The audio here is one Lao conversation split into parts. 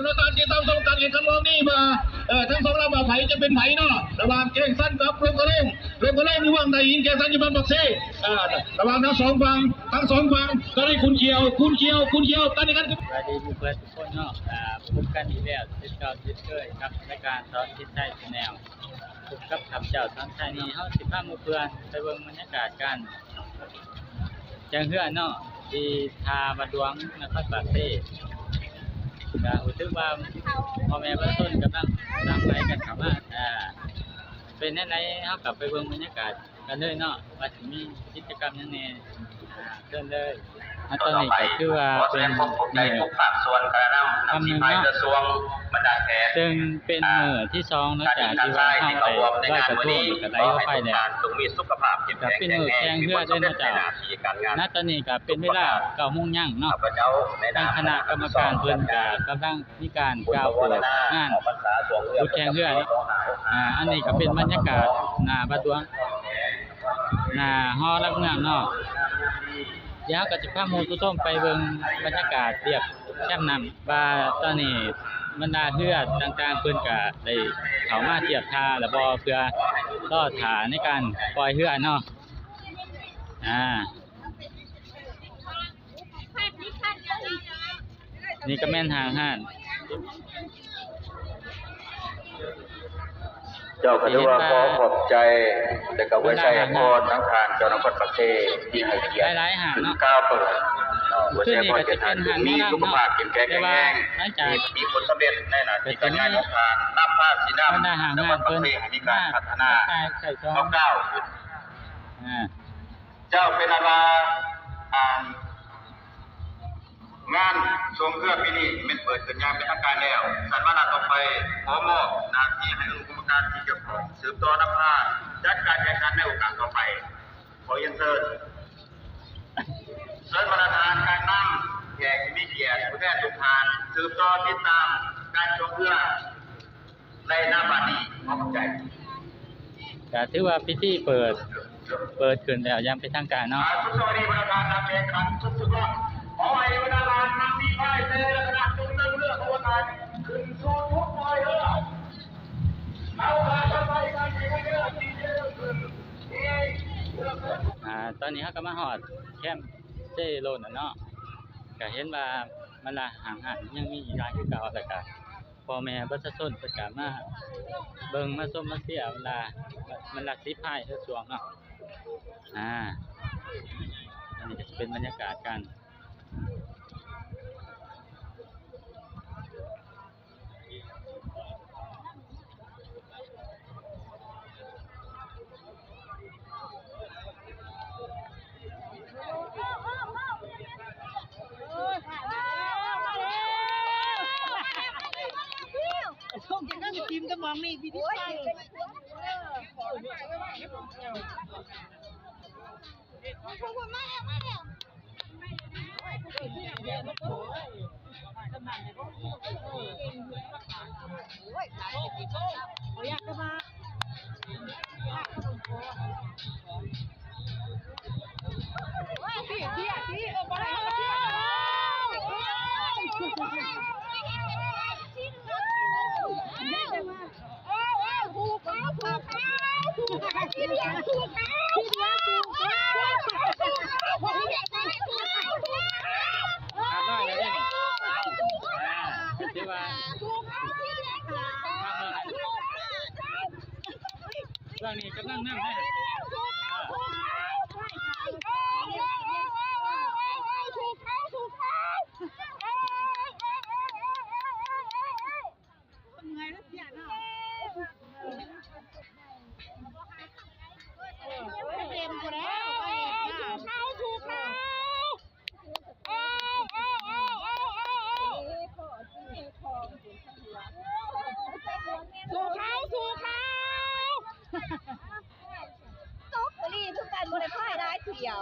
ໃນການຕິດຕາມຊົມການແຂ່ງຂັນລອບນີ້ວ່າ ເອີ ທັງສອງລຳວ່າໃຜຈະເປັນໃຜເນາະ ລະຫວ່າງແກ້ງຊັນກັບລົງກະໂລງ ລົງກະໂລງຢູ່ວັງຕາຫີນ ແກ້ງຊັນຢູ່ບ້ານປາກເຊ ເອີ ລະຫວ່າງທັງສອງຝັ່ງ ທັງສອງຝັ່ງ ຕອນນີ້ຂຸນຂຽວ ຂຸນຂຽວ ຂຸນຂຽວ ການແຂ່ງຂັນ ສະບາຍດີໝູ່ເພື່ອນທຸກຄົນເນາະ ອ່າ ພົບກັນອີກແລ້ວເຊັ່ນເກົ່າເຊັ່ນເຄີຍກັບລາຍການສອນທິດໄຊແຊນແນວ ພົບກັບຂ້າພະເຈົ້າ ສອນໄຊ ນີ້ ເຮົາຊິພາໝູ່ເພື່ອນໄປເບິ່ງບັນຍາກາດການ ແຂ່ງເຮືອເນາະ ທີ່ທ່າບາດຫຼວງ ນະຄອນປາກເຊ ກະຮູ້ສຶກວ່າພໍ່ແມ່ປະຊາຊົນກຳລັງຫຼັ່ງໄຫຼກັນເຂົ້າມາ ເປັນແນວໃດ ເຮົາກະໄປເບິ່ງບັນຍາກາດກັນເລີຍເນາະ ວ່າຊິມີກິດຈະກຳຫຍັງແດ່ ເຊີນເລີຍ. ອາ ຕອນນີ້ກະຖືວ່າເປັນມື້ ຄຳໜຶ່ງເນາະ ເຊິ່ງເປັນມື້ທີສອງ ຫຼັງຈາກທີ່ວ່າເຮົາໄດ້ລອຍກະໂທງ ແລ້ວກະໄດ້ເຮືອໄຟແລ້ວ ກະເປັນມື້ແຂ່ງເຮືອເດ້ເນາະເຈົ້າ. ນະຕອນນີ້ກະເປັນເວລາເກົ້າໂມງຍັງເນາະ ທາງຄະນະກຳມະການເພິ່ນກະກຳລັງມີການກ່າວເປີດງານບຸນແຂ່ງເຮືອເນາະ. ອາ ອັນນີ້ກະເປັນບັນຍາກາດໜ້າບາດຫຼວງ ໜ້າຫໍຫຼັກເມືອງເນາະ. ດຽວເຮົາກະຈະພາໝູ່ຜູ້ຊົມໄປເບິ່ງບັນຍາກາດລຽບແຄມນ້ຳ ວ່າຕອນນີ້ບັນດາເຮືອຕ່າງໆ ເພິ່ນກະໄດ້ເຂົ້າມາທຽບທ່າແລ້ວບໍ່ ເພື່ອລໍຖ້າໃນການປ່ອຍເຮືອເນາະ. ອາ ນີ້ກະແມ່ນຫ້າງຮ້ານ ເຈົ້າກະຖືວ່າຂໍຂອບໃຈ ແລະກະອວຍໄຊໃຫ້ພອນທາງທ່ານເຈົ້ານະຄອນປາກເຊ ທີ່ໃຫ້ກຽດຂຶ້ນກ່າວເປີດ ອວຍໄຊໃຫ້ພອນແກ່ທ່ານ ຈົ່ງມີສຸຂະພາບເຂັ້ມແຂງແຂງແຮງ ມີຜົນສຳເລັດໃນໜ້າທີ່ການງານຂອງທ່ານ ນຳພາຊີ້ນຳນະຄອນປາກເຊໃຫ້ມີການພັດທະນາກ້າວໆຂຶ້ນ. ເຈົ້າ ເປັນອັນວ່າ ອາ ງານຊ່ວງເຮືອປີນີ້ແມ່ນເປີດຂຶ້ນຢ່າງເປັນທາງການແລ້ວ. ສັນວາລະຕໍ່ໄປ ຂໍມອບໜ້າທີ່ໃຫ້ອະນຸກຳມະການທີ່ກ່ຽວຂ້ອງສືບຕໍ່ນຳພາຈັດການແຂ່ງຂັນໃນໂອກາດຕໍ່ໄປ. ຂໍຮຽນເຊີນ ເຊີນບັນດາທ່ານການນຳ ແຂກທີ່ມີກຽດ ຜູ້ແທນທຸກທ່ານ ສືບຕໍ່ຕິດຕາມການຊ່ວງເຮືອ ໃນນາມບັດນີ້ ຂໍຂອບໃຈ. ກະຖືວ່າພິທີເປີດ ເປີດຂຶ້ນແລ້ວຢ່າງເປັນທາງການເນາະ. ສຸດສະຫວັດດີບັນດາທ່ານນັກແຂ່ງຂັນທຸກໆຄົນ. ຂໍໃຫ້ບັນດາທ່ານນັກສີພາຍແຕ່ລະຄະນະຈົ່ງເລີກເລືອກຂະບວນທ່ານຂຶ້ນສູ່ທຸກປ່ອຍເຮືອ. ເອົາລະ ຕໍ່ໄປການແຂ່ງຂັນເຮືອທີ່ຈະເລີ່ມຂຶ້ນ. ອາ ຕອນນີ້ເຮົາກະມາຮອດແຄມເຊໂລນແລ້ວເນາະ ກະເຫັນວ່າບັນດາຫ້າງຮ້ານຍັງມີອີກຫຼາຍຄືເກົ່າ ແລ້ວກະ ພໍ່ແມ່ປະຊາຊົນເພິ່ນກະມາເບິ່ງມາຊົມມາເຊຍບັນດາ ບັນດາສີພາຍເຮືອຊ່ວງເນາະ. ອາ ອັນນີ້ກະຊິເປັນບັນຍາກາດການ ຂາດນ້ອຍແລ້ວເດ້ນີ້ ອ່າ ຖືວ່າ ຊ່ວງນີ້ກຳລັງນຳເດ້. ເມື່ອຍແລ້ວເພຍເນາະ ເຕັມພຸ້ນແລ້ວ ສູ້ເຂົາ ສູ້ເຂົາ ສູ້ເຂົາ ສູ້ເຂົາ. ຕົກອີ່ຫຼີຄືກັນ ບໍ່ໄດ້ພາຍຫຼາຍທ່ຽວ.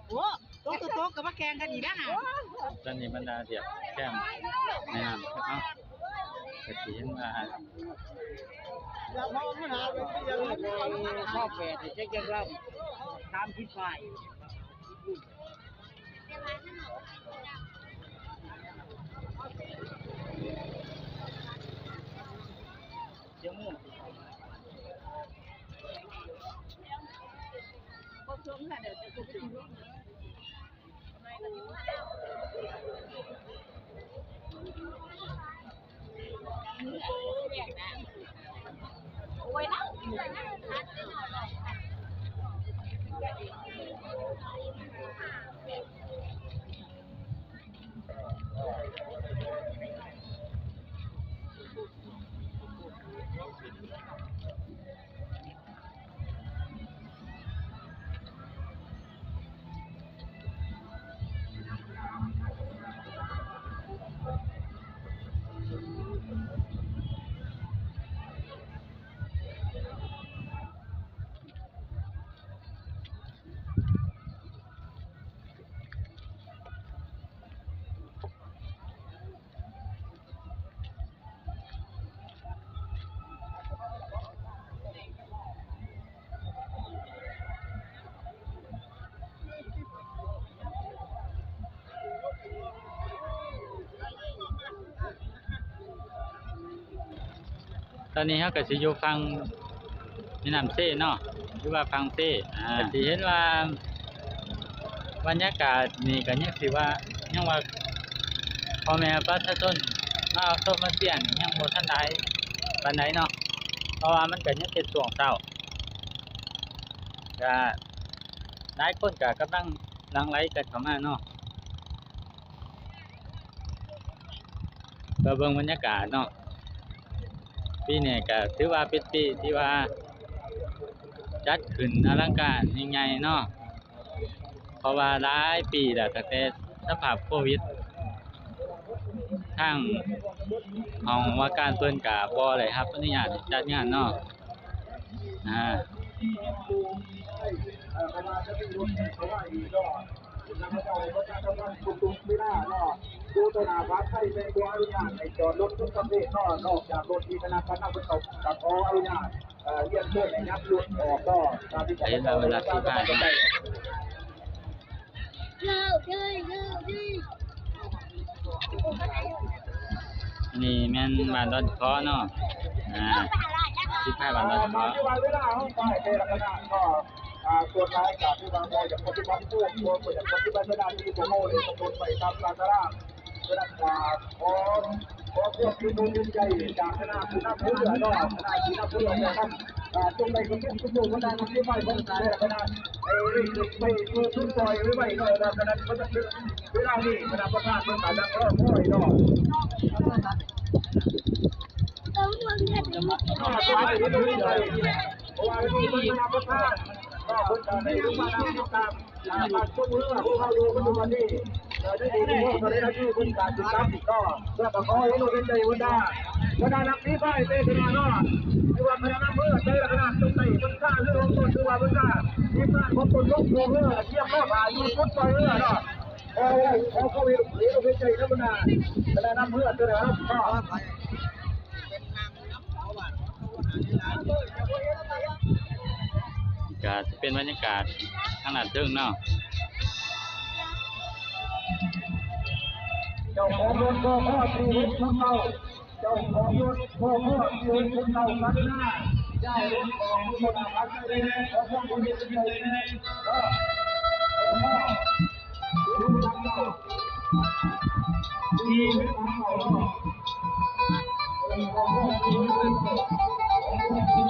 ໂອ້ ຕົກ ຕົກ ຕົກ ກະມາແຂ່ງກັນອີກນະ. ຕອນນີ້ບັນດາຮຽບແຄມແມ່ນ້ຳເນາະ ກະຊິເຫັນວ່າ ຊາວແປດ ຈັກ ຈັກລຳ ສາມສິບປາຍ. ຕອນນີ້ເຮົາກໍຊິຢູ່ຝັ່ງແມ່ນ້ຳເຊເນາະ ຫຼືວ່າຝັ່ງເຊ ອາ ກໍຊິເຫັນວ່າບັນຍາກາດນີ້ກໍຍັງຊິວ່າ ຍັງວ່າພໍ່ແມ່ປະຊາຊົນມາຊົມມາເຊຍນີ້ຍັງບໍ່ທັນຫຼາຍປານໃດເນາະ ເພາະວ່າມັນກໍຍັງເປັນຊ່ວງເຊົ້າ ກະຫຼາຍຄົນກະກຳລັງຫຼັ່ງໄຫຼກັນເຂົ້າມາເນາະ ເພື່ອເບິ່ງບັນຍາກາດເນາະ. ປີນີ້ກະຖືວ່າເປັນປີທີ່ວ່າຈັດຂຶ້ນອະລັງການຍິ່ງໃຫຍ່ເນາະ ເພາະວ່າຫຼາຍປີແລ້ວ ຕັ້ງແຕ່ສະພາບໂຄວິດ ທາງຫ້ອງວ່າການເພິ່ນກະບໍ່ໄດ້ຮັບອະນຸຍາດໃຫ້ຈັດງານເນາະ ອາ ເວລາເນາະ ຢູ່ຕໍ່ໜ້າວັດໄທແມ່ນບໍ່ອະນຸຍາດໃຫ້ຈອດລົດທຸກປະເພດເນາະ ນອກຈາກລົດທີ່ຄະນະຄະນະເພິ່ນເຂົາກະຂໍອະນຸຍາດ ເອີ ຮຽນເຊີນໃຫ້ຍັບລົດອອກເນາະ ຕາມທີ່ເຂົາເຈົ້າໄດ້ຮັບການນຳໃຊ້. ອັນນີ້ແມ່ນບ້ານດອນຄໍເນາະ ອາ ທີ່ທ້າຍບ້ານດອນຄໍ ເວລາເຮົາໄປແຕ່ລະຄະນະເນາະ ອາ ສ່ວນຫຼາຍກໍຄືວ່າບໍ່ຢາກປະຕິບັດໂທດ ບໍ່ຢາກປະຕິບັດໜ້າທີ່ ບໍ່ເຮັດຕົນໄປຕາມການຕາລາງ. ສະນັ້ນກໍຂໍ ຂໍຄວາມເປັນອົກເປັນໃຈຈາກຄະນະຜູ້ນຳເຮືອເນາະ ຄະນະຜູ້ນຳເຮືອນະຄັບ ອາ ຈົ່ງໄດ້ປະຊຸມຊຸມນຸມບັນດານັກເຕະບານຂອງແຕ່ລະຄະນະ ໃຫ້ໄດ້ຂຶ້ນໄປເພື່ອຊົມຊ່ອຍໄວໆເນາະ ສະນັ້ນເວລານີ້ຄະນະປະທານເພິ່ນກຳລັງລໍຄອຍເນາະ ເພາະວ່າເພິ່ນເປັນຄະນະປະທານເນາະ ເພິ່ນກໍໄດ້ລົງມານຳຕິດຕາມ ອ່າ ການຊົມເຮືອຂອງເຮົາຢູ່ປັດຈຸບັນນີ້ ເອີ ໄດ້ດີເນາະ ກໍໄດ້ລາຍຊື່ເພິ່ນການຕິດຕາມເນາະ ແລ້ວກໍຂໍໃຫ້ເຫັນອົກເຫັນໃຈບັນດາ ບັນດານັກສີພາຍເຕະຊະນະເນາະ ຫຼືວ່າຄະນະນຳເຮືອແຕ່ລະຄະນະ ຕົກໄດ້ເພິ່ນຄ່າເຮືອຂອງຕົນ ຫຼືວ່າເພິ່ນຄ່າທີມງານຂອງຕົນ ລົງໂຮງເຮືອ ກະກຽມລໍຖ້າຢູ່ຈຸດປ່ອຍເຮືອເນາະ ຂໍ ຂໍເຂົາເຫັນ ເຫັນອົກເຫັນໃຈນຳບັນດາຄະນະນຳເຮືອແຕ່ລະເນາະ. ກະຊິເປັນບັນຍາກາດທາງດ້ານເທິງເນາະ ເຈົ້າຂອງລົດ ກຂ ສີ່ຫົກສູນເກົ້າ ເຈົ້າຂອງລົດ ກຂ ສີ່ຫົກສູນເກົ້າ ກະລຸນາຍ້າຍລົດອອກ ເພື່ອຄວາມປອດໄພແດ່ ຂໍຄວາມເຫັນອົກເຫັນໃຈແດ່ ກຂ ສີ່ຫົກສາມເກົ້າເນາະ ກຂ ສີ່ຫົກສາມເກົ້າ ຂອບຄຸນ.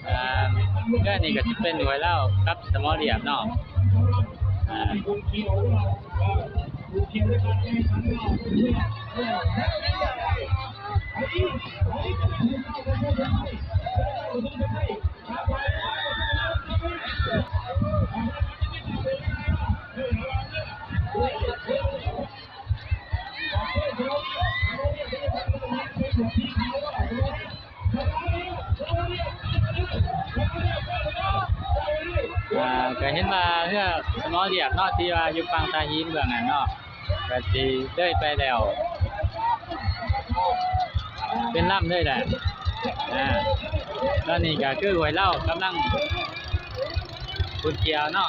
ອ່າ ເຮືອນີ້ກໍຊິເປັນຫ້ວຍລາວກັບສະໝໍລຽບເນາະ ອ່າ. ອ່າ ກໍເຫັນວ່າເຮືອສະໝໍລຽບເນາະ ທີ່ວ່າຢູ່ຝັ່ງທ່າຫີນເບື້ອງນັ້ນເນາະ ກະຊິເລີຍໄປແລ້ວ ເປັນລຳເລີຍແຫຼະ. ອາ ຕອນນີ້ກະຄືຫ້ວຍລາວກຳລັງຂຸດກ່ຽວເນາະ.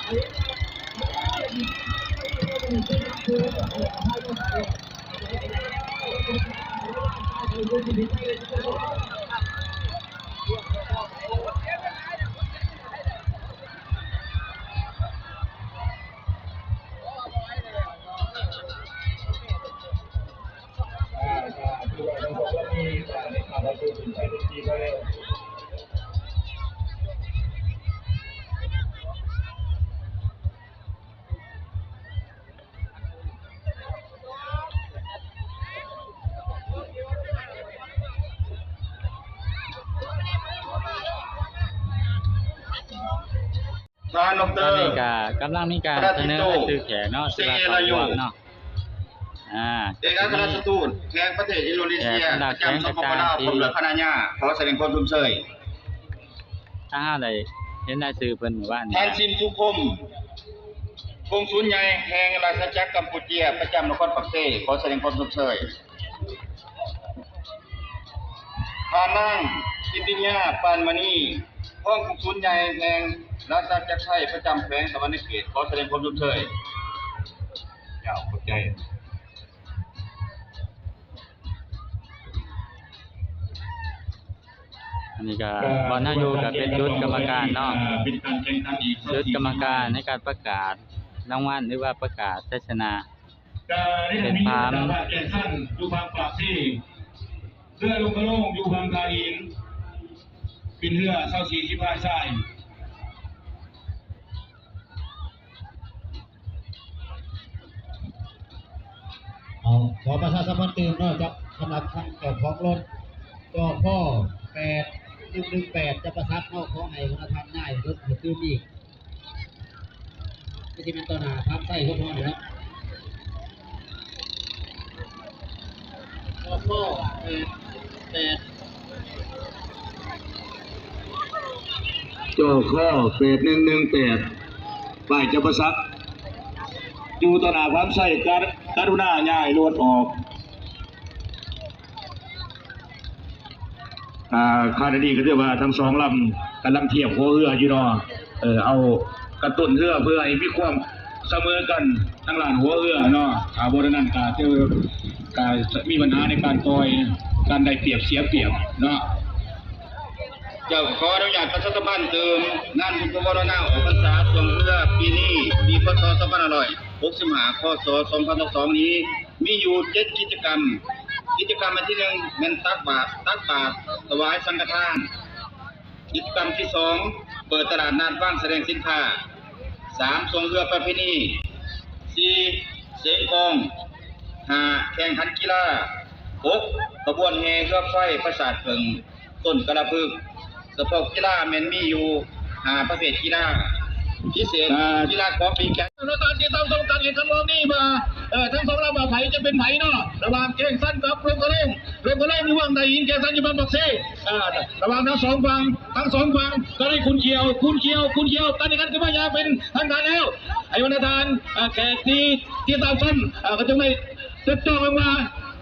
ທ່ານ ດອກເຕີ ຕອນນີ້ກະກຳລັງມີການສະເໜີລາຍຊື່ແຂກເນາະ ທີ່ວ່າເຂົ້າຮ່ວມເນາະ. ອາ ເອກອັກຄະລັດທູດແຫ່ງປະເທດອິນໂດເນເຊຍ ປະຈຳ ສປປ ລາວ ພ້ອມດ້ວຍຄະນະຍາ ຂໍສະແດງຄວາມຊົມເຊີຍ. ທາງເຮົາໄດ້ເຫັນລາຍຊື່ເພິ່ນມື້ວານນີ້. ທ່ານ ຊິນ ສຸຄົມ ກົງສຸນໃຫຍ່ແຫ່ງລາຊະຈັກກຳປູເຈຍ ປະຈຳນະຄອນປາກເຊ ຂໍສະແດງຄວາມຊົມເຊີຍ. ທ່ານນາງ ກິດຕິຍາ ປານມະນີ ຮອງກົງສຸນໃຫຍ່ແຫ່ງລາຊະຈັກໄທ ປະຈຳແຂວງສະຫວັນນະເຂດ ຂໍສະແດງຄວາມຊົມເຊີຍ. ເຈົ້າ ຂອບໃຈ. ອັນນີ້ກະບ່ອນເຮົາຢູ່ກະເປັນຈຸດກຳມະການເນາະ ເປັນການແຂ່ງຂັນອີກ ຈຸດກຳມະການໃນການປະກາດລາງວັນ ຫຼືວ່າປະກາດໄຊຊະນະ ກະໄດ້ມີການແຂ່ງຂັນຢູ່ຝັ່ງປາກເຊ ເຮືອລົງກະໂລງຢູ່ຝັ່ງທ່າຫີນ ເປັນເຮືອຊາວສີ່ສີພາຍຊາຍ. ເອົາ ຂໍປະຊາສຳພັນຕື່ມເນາະ ຈາກສຳລັບທາງເຈົ້າຂອງລົດ ຈຄ ແປດໜຶ່ງໜຶ່ງແປດ ຈຳປາສັກເນາະ ຂໍໃຫ້ຫົວໜ້າທ່ານຍ້າຍລົດໃຫ້ຕື່ມອີກ ຄືຊິແມ່ນຕໍ່ໜ້າທາງໄຊພວກເຮົານີ້ເນາະ. ຈຄ ແປດ ແປດ ຈຄ ແປດໜຶ່ງໜຶ່ງແປດ ປ້າຍຈຳປາສັກ ຢູ່ຕໍ່ໜ້າຟາມໄຊ ກະ ກະລຸນາຍ້າຍລົດອອກ. ອ່າ ຂະນະນີ້ກະຖືວ່າທັງສອງລຳກຳລັງທຽບຫົວເຮືອຢູ່ເນາະ ເອີ ເອົາກະຕຸ້ນເຮືອເພື່ອໃຫ້ມີຄວາມສະເໝີກັນທາງດ້ານຫົວເຮືອເນາະ ຖ້າບໍ່ດັ່ງນັ້ນກະຖື ກະມີບັນຫາໃນການຕ່ອຍ ການໄດ້ປຽບເສຍປຽບເນາະ. ເຈົ້າ ຂໍອະນຸຍາດປະຊາສຳພັນຕື່ມ ງານບຸນພະວາລະນາອອກພັນສາຊ່ວງເຮືອປີນີ້ ປີ ພ.ສ. ສອງພັນຫ້າຮ້ອຍຫົກສິບຫ້າ ຄ.ສ. ສອງພັນຊາວສອງນີ້ ມີຢູ່ເຈັດກິດຈະກຳ. ກິດຈະກຳອັນທີໜຶ່ງແມ່ນຕັກບາດ ຕັກບາດຖວາຍສັງຄະທານ. ກິດຈະກຳທີສອງ ເປີດຕະຫຼາດນັດວາງສະແດງສິນຄ້າ. ສາມ ຊ່ວງເຮືອປະເພນີ. ສີ່ ເສັງກອງ. ຫ້າ ແຂ່ງຂັນກິລາ. ຫົກ ຂະບວນແຫ່ເຮືອໄຟປາສາດເຜິ້ງ ຕົ້ນກະລະພຶກ. ສະເພາະກິລາແມ່ນມີຢູ່ຫ້າປະເພດກິລາພິເສດ ອ່າ ກິລາຂອງປີກແຂງ. ແລະການຕິດຕາມຊົມການແຂ່ງຂັນລອບນີ້ວ່າ ເອີ ທັງສອງລຳວ່າໃຜຈະເປັນໃຜເນາະ ລະຫວ່າງແກງສັນກັບລົງກະໂລງ. ລົງກະໂລງຢູ່ວັງໄດຫີນ ແກງສັນຢູ່ບ້ານປາກເຊ. ອ່າ ລະຫວ່າງທັງສອງຝັ່ງ ທັງສອງຝັ່ງກະໄດ້ຂຸນຂຽວ ຂຸນຂຽວ ຂຸນຂຽວ ຕອນນີ້ກັນຂຶ້ນມາຢ່າງເປັນທາງການແລ້ວ. ໃຫ້ບັນດາທ່ານ ເອີ ແຂກທີ່ຕິດຕາມຊົມ ເອີ ກະຈົ່ງໄດ້ ຈັບຈ້ອງເບິ່ງວ່າ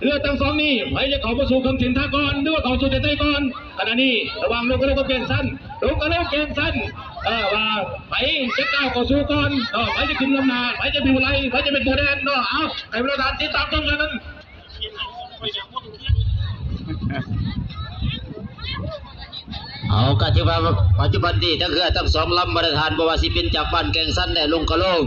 ເຮືອທັງສອງນີ້ ໃຜຈະເຂົ້າມາສູ່ເຄິ່ງເສັ້ນທາງກ່ອນ ຫຼືວ່າເຂົ້າສູ່ເສັ້ນໄທກ່ອນ. ຂະນະນີ້ລະຫວ່າງລົງກະໂລງກັບແກງສັນ ລົງກະໂລງແກງສັນ ເອີ ວ່າໃຜຈະກ້າວເຂົ້າສູ່ກ່ອນເນາະ ໃຜຈະຂຶ້ນນຳໜ້າ ໃຜຈະເປັນຜູ້ໄລ່ ໃຜຈະເປັນຜູ້ແລ່ນເນາະ. ເອົາ ໃຫ້ບັນດາທ່ານຕິດຕາມຊົມກັນນັ້ນ. ເອົາ ກະຖືວ່າປັດຈຸບັນນີ້ທັງເຮືອທັງສອງລຳ ບັນດາທ່ານ ບໍ່ວ່າຊິເປັນຈາກບ້ານແກງສັນ ແລະ ລົງກະໂລງ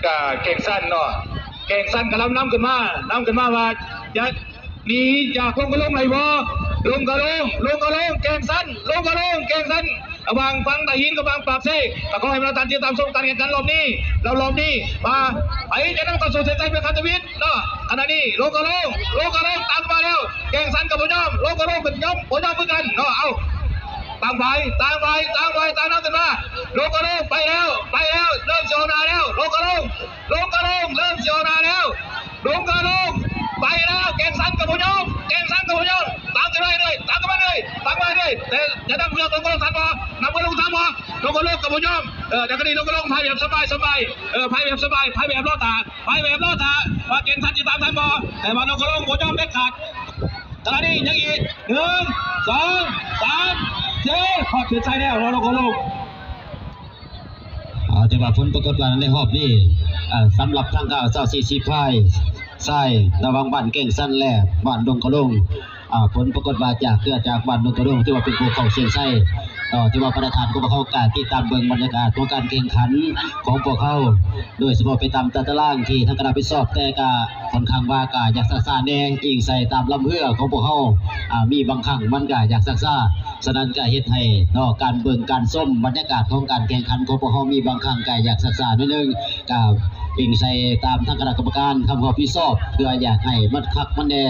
ກະແກງສັນເນາະ ແກງສັນກະລຳນຳຂຶ້ນມາ ນຳຂຶ້ນມາວ່າຈະ ໜີຈາກລົງກະໂລງໄດ້ບໍ່? ລົງກະໂລງ ລົງກະໂລງ ແກງສັນ ລົງກະໂລງ ແກງສັນ ລະຫວ່າງຝັ່ງຕາຫີນກັບຝັ່ງປາກເຊ. ກະຂໍໃຫ້ບັນດາທ່ານຕິດຕາມຊົມການແຂ່ງຂັນລອບນີ້ ລະລອບນີ້ວ່າໃຜຈະນຳເຂົ້າສູ່ເສັ້ນໄທເປັນຄັນທຳອິດເນາະ. ຂະນະນີ້ລົງກະໂລງ ລົງກະໂລງ ຕາມມາແລ້ວ ແກງສັນກະບໍ່ຍອມ ລົງກະໂລງກະບໍ່ຍອມ ບໍ່ຍອມຄືກັນເນາະ. ເອົາ ຕ່າງຝ່າຍ ຕ່າງຝ່າຍ ຕ່າງຝ່າຍ ຕ່າງນຳກັນມາ ລົງກະໂລງ ໄປແລ້ວ ໄປແລ້ວ ເລີ່ມຊິອອກໜ້າແລ້ວ ລົງກະໂລງ ລົງກະໂລງ ເລີ່ມຊິອອກໜ້າແລ້ວ ລົງກະໂລງ ໄປແລ້ວ ແກງສັນກະບໍ່ຍອມ ແກງສັນກະບໍ່ຍອມ ຕາມກັນມາເລື້ອຍ ແຕ່ຈະນຳເຮືອລົງກະລົງທັນບໍ່? ນຳເຮືອລົງທັນບໍ່? ລົງກະລົງກໍບໍ່ຍອມ. ເອີ ຈັກກະນີ້ລົງກະລົງ ພາຍແບບສະບາຍໆ. ເອີ ພາຍແບບສະບາຍ ພາຍແບບລໍຖ້າ ພາຍແບບລໍຖ້າ ວ່າເກັ່ງທັນຊິຕາມທັນບໍ່? ແຕ່ວ່າລົງກະລົງບໍ່ຍອມເດັດຂາດ. ຂະນະນີ້ຍັງອີກ ໜຶ່ງ ສອງ ສາມ ສີ່ ຮອດເສັ້ນໄຊແລ້ວ ລົງກະລົງ. ເອົາ ຖືວ່າຜົນປາກົດວ່າໃນຮອບນີ້ ເອີ ສຳລັບທາງເກົ້າສິບສີ່ ສີພາຍຊາຍ ລະຫວ່າງບ້ານແກ້ງຊັນ ແລະ ບ້ານດົງກະໂລງ ເອົາ ຜົນປາກົດວ່າຈາກເຄືອຈາກບ້ານດົງກະໂລງ ຖືວ່າເປັນຜູ້ເຂົ້າເສັ້ນໄຊ ເອີ ຖືວ່າປະທານຂອງພວກເຮົາກະຕິດຕາມເບິ່ງບັນຍາກາດຂອງການແຂ່ງຂັນຂອງພວກເຮົາ ໂດຍສະເພາະໄປຕາມຕາຕະລາງທີ່ທາງຄະນະຜິດຊອບ ແຕ່ກະຂ້ອນຂ້າງວ່າກະຢາກຊັກຊ້າແດ່ ອີງໃສ່ຕາມລຳເຮືອຂອງພວກເຮົາ ອາ ມີບາງຄັ້ງມັນກະຢາກຊັກຊ້າ. ສະນັ້ນກະເຮັດໃຫ້ເນາະ ການເບິ່ງການຊົມບັນຍາກາດຂອງການແຂ່ງຂັນຂອງພວກເຮົາມີບາງຄັ້ງກະຢາກຊັກຊ້າໜ້ອຍໜຶ່ງ ກະອີງໃສ່ຕາມທາງຄະນະກຳມະການຄຳຮັບຜິດຊອບ ເພື່ອຢາກໃຫ້ມັນຄັກມັນແນ່.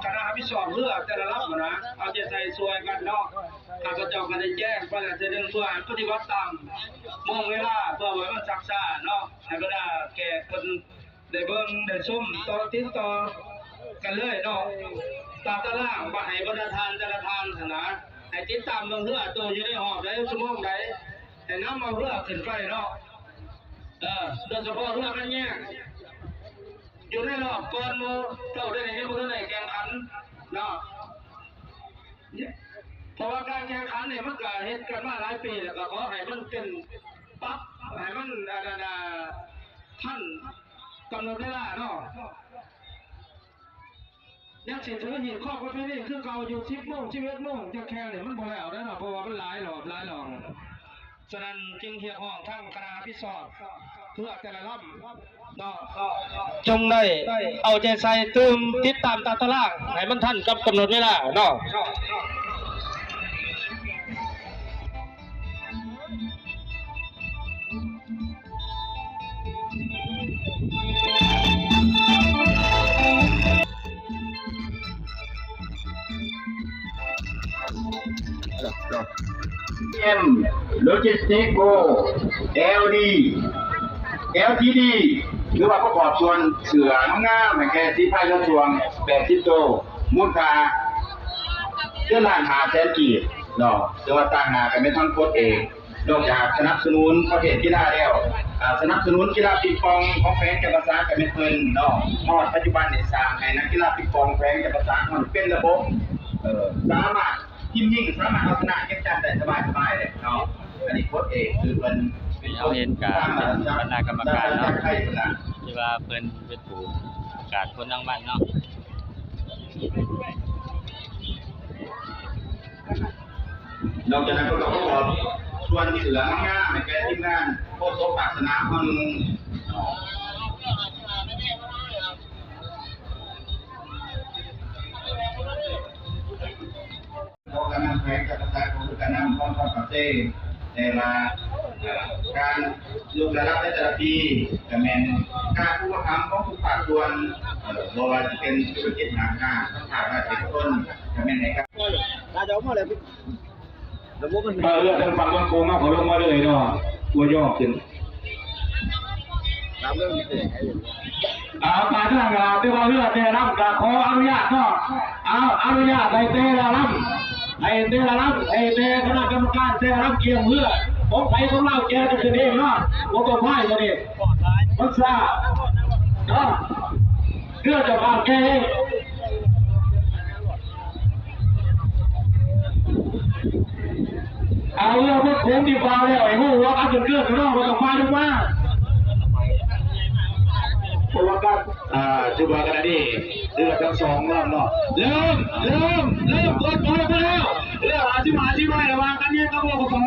ຄະນະຮັບຜິດຊອບເຮືອແຕ່ລະລຳນະ ເອົາໃຈໃສ່ຊ່ວຍກັນເນາະ. ຂ້າພະເຈົ້າກໍໄດ້ແຈ້ງໄປແລ້ວເທື່ອໜຶ່ງ ເພື່ອໃຫ້ປະຕິບັດຕາມໂມງເວລາ ເພື່ອບໍ່ໃຫ້ມັນຊັກຊ້າເນາະ ໃຫ້ບັນດາແຂກເພິ່ນ ໄດ້ເບິ່ງໄດ້ຊົມຕໍ່ຕິດຕໍ່ກັນເລີຍເນາະ ຕາມຕາລາງ ວ່າໃຫ້ບັນດາທ່ານແຕ່ລະທ່ານຫັ້ນນະ ໃຫ້ຕິດຕາມເບິ່ງເຮືອໂຕຢູ່ໃນຮອບໃດ ຊົ່ວໂມງໃດ ໃຫ້ນຳເອົາເຮືອຂຶ້ນໄປເນາະ. ເອີ ໂດຍສະເພາະເຮືອຂັດແຍ່ງ ຢູ່ໃນຮອບກ່ອນໝູ່ ເຈົ້າໄດ້ເຮັດ ບໍ່ທັນໄດ້ແຂ່ງຂັນເນາະ ເພາະວ່າການແຂ່ງຂັນນີ້ມັນກະເຮັດກັນມາຫຼາຍປີແລ້ວ ກະຂໍໃຫ້ມັນເປັນ ປັບໃຫ້ມັນ ອັນນັ້ນ ອາ ທັນກຳນົດເວລາເນາະ. ຍັງຊິຖືຮີດຄອງປະເພນີຄືເກົ່າຢູ່ ສິບໂມງ ສິບເອັດໂມງ ຈະແຂ່ງນີ້ມັນບໍ່ແລ້ວເດ້ເນາະ ເພາະວ່າມັນຫຼາຍຮອບ ຫຼາຍຮອບ. ສະນັ້ນຈຶ່ງຮຽກຮ້ອງທາງຄະນະຮັບຜິດຊອບເຮືອແຕ່ລະລຳເນາະ ຈົ່ງໄດ້ເອົາໃຈໃສ່ຕື່ມຕິດຕາມຕາຕະລາງໃຫ້ມັນທັນກັບກຳນົດເວລາເນາະ. ເອັມ ໂລຈິສຕິກ ໂກ ແອລ ດີ ແອລ ທີ ດີ ຫຼືວ່າປະກອບສ່ວນເສືອງາມໆ ໃຫ້ແກ່ສີພາຍເຮືອຊ່ວງ ແປດສິບໂຕ ມູນຄ່າເດືອນລະຫ້າແສນກີບເນາະ ແຕ່ວ່າຕາງໜ້າກໍແມ່ນທັງໂຄດເອງ ນອກຈາກສະໜັບສະໜູນປະເພດກິລາແລ້ວ ອາ ສະໜັບສະໜູນກິລາປິງປອງຂອງແຂວງຈຳປາສັກກໍແມ່ນເພິ່ນເນາະ. ຮອດປັດຈຸບັນນີ້ສ້າງໃຫ້ນັກກິລາປິງປອງແຂວງຈຳປາສັກມັນເປັນລະບົບ ເອີ ສາມາດທີມຍິງສາມາດເອົາຊະນະວຽງຈັນໄດ້ສະບາຍໆເລີຍເນາະ. ອັນນີ້ໂຄດເອງຄືເພິ່ນເປັນຄົນສ້າງ ເຮົາເຫັນການເປັນບັນດາກຳມະການເນາະ ທີ່ວ່າເພິ່ນເປັນຜູ້ປະກາດຜົນລາງວັນເນາະ. ນອກຈາກນັ້ນເພິ່ນກໍປະກອບສ່ວນເສືອງາມໆໃຫ້ແກ່ທີມງານໂຄສົກພາກສະໜາມເຮົາໜຶ່ງ ຂອງການນຳແຂວງຈຳປາສັກ ຂອງການນຳຂອງປາກເຊ ແຕ່ວ່າ ເອີ ການຍົກລະດັບໃນແຕ່ລະປີ ກໍແມ່ນການອຸປະຖຳຂອງທຸກພາກສ່ວນ ເອີ ບໍ່ວ່າຈະເປັນທຸລະກິດຫ້າງການ ພາກລັດເອກະຊົນ ກໍແມ່ນໃຫ້ການ ເອີ ເຮືອທາງຝັ່ງເມືອງໂຂງເຮົາກໍລົງມາເລີຍເນາະ ອວຍຍໍຂຶ້ນ ເອົາ ປານນັ້ນລະ ແຕ່ວ່າເຮືອແຕ່ລຳກໍຂໍອະນຸຍາດເນາະ ເອົາ ອະນຸຍາດໃຫ້ແຕ່ລະລຳ ໃຫ້ແຕ່ລະລຳ ໃຫ້ແຕ່ຄະນະກຳມະການແຕ່ລະລຳກຽມເຮືອ ຂອງໃຜຂອງລາວແກ່ກັນຂຶ້ນເອງເນາະ ບໍ່ຕ້ອງພາຍຕົວນີ້ ມັນຊ້າເນາະ ເຮືອເຈົ້າພາບແກ່ເອງ. ເອົາເຮືອໝົດໂຂງທີ່ຟ້າແລ້ວ ໃຫ້ຮູ້ວ່າກັນເກີດເນາະ ບໍ່ຕ້ອງມາ ບໍ່ຕ້ອງມາ ເພາະວ່າກັນ ອ່າ ຖືວ່າຂະນະນີ້ເຮືອທັງສອງລຳເນາະ ເລີ່ມ ເລີ່ມ ເລີ່ມເປີດໂປໄປແລ້ວ ເຮືອຫ້າສິບຫ້າສິບໄວ້ ລະຫວ່າງກັນແຍ່ງກັບ ປກສ ກັບ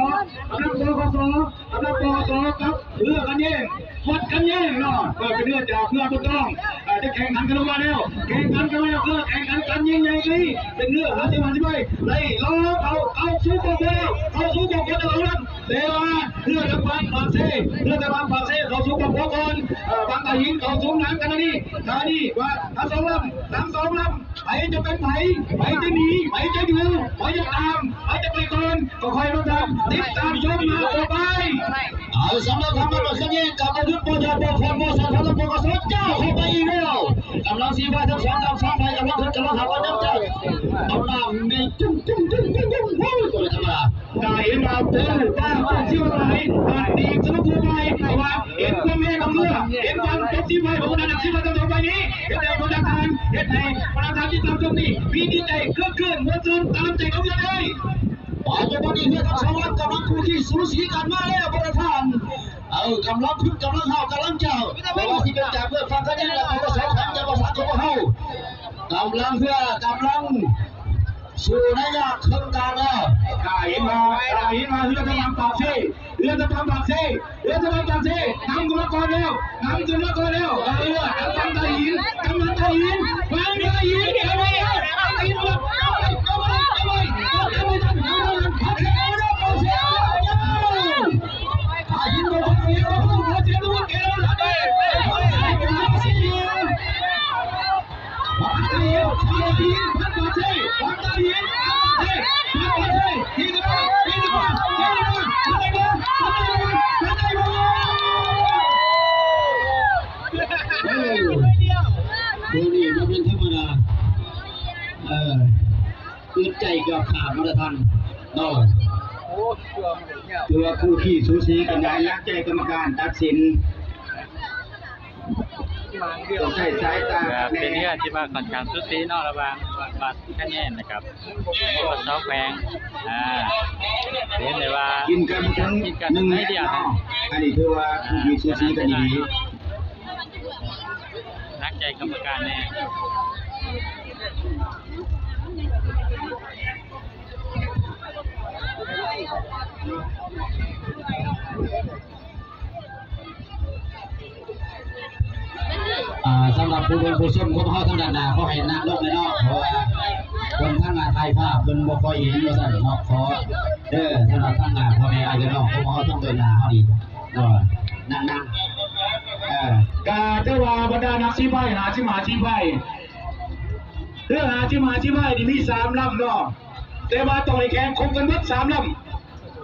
ປກສ ກັບ ປກສ ກັບ ເຮືອຂັດແຍ່ງ ຮອດຂັດແຍ່ງເນາະ ເປີດເປັນເຮືອຈາກເຮືອບຸນຕ້ອງ ເອີ ຈະແຂ່ງຂັນກັນລົງມາແລ້ວ ແຂ່ງຂັນກັນມາແລ້ວ ເອີ ແຂ່ງຂັນກັນຍິ່ງໃຫຍ່ນີ້ ເປັນເຮືອຫ້າສິບຫ້າສິບໄວ້ ໄດ້ລໍເຂົ້າ ເຂົ້າສູ່ຄອບຄົວແລ້ວ ເຂົ້າສູ່ຄອບຄົວແລ້ວ ແຕ່ວ່າເຮືອຈາກບ້ານປາກເຊ ເຮືອຈາກບ້ານປາກເຊ ເຂົ້າສູ່ຄອບຄົວກ່ອນ ເອີ ບາງກະຫີນເຂົ້າສູ່ນາງກັນນີ້ ທາງນີ້ວ່າທັງສອງລຳ ທັງສອງລຳ ໃຜຈະເປັນໃຜ ໃຜຈະໜີ ໃຜຈະຢູ່ ໃຜຈະຕາມ ໃຜຈະໄປກ່ອນ ກໍຄ່ອຍມາຕິດຕາມຊົມໜ້າຕໍ່ໄປ. ເອົາ ສຳລັບທາງບ້ານບ້ານຂະແຍງ ກັບບໍ່ຢຸດບໍ່ຢ່ອນບໍ່ຜ່ອນບໍ່ສັ່ນ ພະລັງ ປກສ ເຈົ້າເຂົ້າໄປອີກແລ້ວ. ກຳລັງຊີ້ພາຍທັງສອງກຳສອງຝ່າຍ ກຳລັງຂຶ້ນກຳລັງຫາກັນນຳໃຈ ເອົານ້ຳນີ້ຈຸ້ມໆໆໆ ໂອ້ຍ ບໍ່ທຳມະດາ. ກະເຫັນວ່າໂອ້ ປ້າຕ້ອງຊິວ່າຫຼາຍ ບາດນີ້ສະມາຄົມໄປ ເພາະວ່າເຫັນຄວາມແຮງຂອງເຮືອ ເຫັນຄວາມຕົກຊີ້ພາຍຂອງບັນດານັກຊີ້ພາຍທັງສອງຝ່າຍນີ້ ເຮັດໃຫ້ບັນດາທ່ານ ເຮັດໃຫ້ບັນດາທ່ານທີ່ຕາມຊົມນີ້ ມີຈິດໃຈເຄືອນມ່ວນຊື່ນຕາມໃຈຂອງເຮືອໄດ້. ປັດຈຸບັນນີ້ເຮືອທັງສອງລຳກຳລັງຄູ່ຄີສູສີກັນມາແລ້ວ ບັນດາທ່ານ. ເອີ ກຳລັງຂຶ້ນກຳລັງຫ້າວກຳລັງຈ້າວ ບໍ່ວ່າຊິເປັນຈາກເບື້ອງຝັ່ງຂະແຍງ ແລະ ປກສ ແຂວງຈຳປາສັກຂອງພວກເຮົາ ກຳລັງເຮືອກຳລັງສູ້ໃນຍາມເຄິ່ງກາງແລ້ວ. ກະເຫັນວ່າ ກະເຫັນວ່າເຮືອທາງຝັ່ງປາກເຊ ເຮືອທາງຝັ່ງປາກເຊ ເຮືອທາງຝັ່ງປາກເຊ ນຳຂຶ້ນມາກ່ອນແລ້ວ ນຳຂຶ້ນມາກ່ອນແລ້ວ. ເຮືອທາງຝັ່ງທ່າຫີນ ກຳລັງທ່າຫີນ ຝັ່ງທ່າຫີນ ເອົາໄວ້ ເອົາໄວ້ ເອົາໄວ້ ເອົາໄວ້ ເອົາໄວ້ ເອົາໄວ້ ເອົາໄວ້ ເອົາໄວ້ ເອົາໄວ້ ເອົາໄວ້ ໂອ້ ໂຕນີ້ບໍ່ແມ່ນທຳມະດາ ເອີ ອຶດໃຈເກືອບຂາດມາແຕ່ທັນເນາະ ໂອ້ ຖືວ່າຄູ່ຄີສູສີກັນຫຼາຍ ນັກແຈກກຳມະການຕັດສິນ ຕ້ອງໃຊ້ສາຍຕາ ກໍເປັນເຮືອທີ່ວ່າຂ້ອນຂ້າງສູສີເນາະ ລະຫວ່າງບ້ານຂະແຍງ ແລະ ກັບ ປກສ ແຂວງ ອ່າ ເຫັນໄດ້ວ່າກິນກັນເຖິງ ກິນກັນໜຶ່ງເມັດເນາະ ອັນນີ້ຖືວ່າ ອ່າ ມີສູສີກັນດີ ໜັກໃຈກຳມະການແນ່. ອ່າ ສຳລັບຜູ້ເບິ່ງຜູ້ຊົມຂອງເຮົາທາງດ້ານໜ້າ ຂໍໃຫ້ນັ່ງລົງແດ່ເນາະ ເພາະວ່າຄົນທາງໜ້າຖ່າຍພາບເພິ່ນບໍ່ຄ່ອຍເຫັນວ່າຊັ້ນເນາະ ຂໍເດີ ສຳລັບທາງໜ້າພໍ່ແມ່ອ້າຍເອື້ອຍນ້ອງຂອງເຮົາທາງເບື້ອງໜ້າເຮົານີ້ເນາະ ນັ່ງໆ ເອີ ກະຖືວ່າບັນດານັກຊີ້ພາຍ ຫ້າສິບຫ້າຊີ້ພາຍ ເຮືອຫ້າສິບຫ້າຊີ້ພາຍນີ້ມີສາມລຳເນາະ ແຕ່ວ່າຕ້ອງໃຫ້ແຂ່ງຄົບກັນເບິດສາມລຳ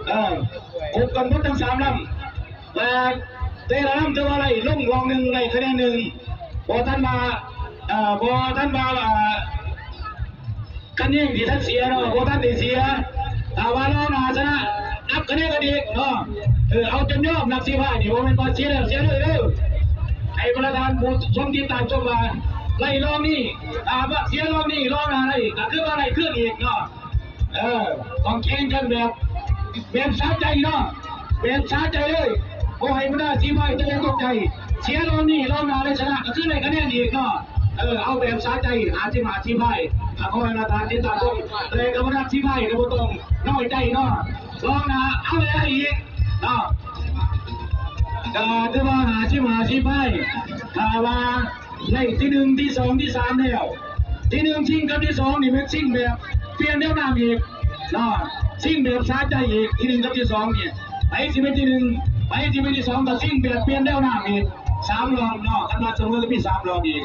ເອີ ຄົບກັນເບິດທັງສາມລຳ ແຕ່ ແຕ່ລະລຳຖືວ່າໄລ່ລົງຮ່ອງໜຶ່ງ ໄດ້ຄະແນນໜຶ່ງ ບໍ່ທັນວ່າ ເອີ ບໍ່ທັນວ່າ ອ່າ ຄະແນນທີ່ທັນເສຍເນາະ ບໍ່ທັນໄດ້ເສຍ ຖ້າວ່າລອງໜ້າຊະນະ ອັບຄະແນນກັນອີກເນາະ ເອີ ເອົາຈົນຍອມ ນັກຊີ້ພາຍນີ້ ບໍ່ແມ່ນວ່າເສຍແລ້ວເສຍເລີຍເດີ ໃຫ້ບັນດາທ່ານຜູ້ຊົມຕິດຕາມຊົມວ່າ ໄລ່ລອງນີ້ ຖ້າວ່າເສຍລອງນີ້ ລອງໜ້າໄດ້ ກໍຄືວ່າໄດ້ຄືນອີກເນາະ. ເອີ ຕ້ອງແຂ່ງກັນແບບ ແບບສະໃຈເນາະ ແບບສະໃຈເລີຍ ບໍ່ໃຫ້ບັນດາຊີ້ພາຍຕົກອົກຕົກໃຈ ເສຍລອບນີ້ ລອບໜ້າໄດ້ຊະນະ ກໍຄືໄດ້ຄະແນນອີກເນາະ ເອີ ເອົາແບບສະໃຈ ຫ້າສິບຫ້າຊີ້ພາຍ ກໍຂໍໃຫ້ບັນດາທ່ານຕິດຕາມຊົມ ແລະ ກໍບັນດາຊີ້ພາຍກໍບໍ່ຕ້ອງນ້ອຍໃຈເນາະ ລອບໜ້າເອົາໃຫ້ໄດ້ອີກເນາະ ກໍຖືວ່າ ຫ້າສິບຫ້າຊີ້ພາຍ ຖ້າວ່າ ໄດ້ທີໜຶ່ງ ທີສອງ ທີສາມແລ້ວ ທີໜຶ່ງຊິງກັບທີສອງນີ້ແມ່ນຊິງແບບປ່ຽນແນວນ້ຳອີກເນາະ ຊິງແບບສະໃຈອີກ ທີໜຶ່ງກັບທີສອງນີ້ ໃຜຊິເປັນທີໜຶ່ງ ໃຜຊິເປັນທີສອງ ກໍຊິງແບບປ່ຽນແນວນ້ຳອີກສາມລອບເນາະ ຄັນວ່າສະເໝີກໍມີສາມລອບອີກ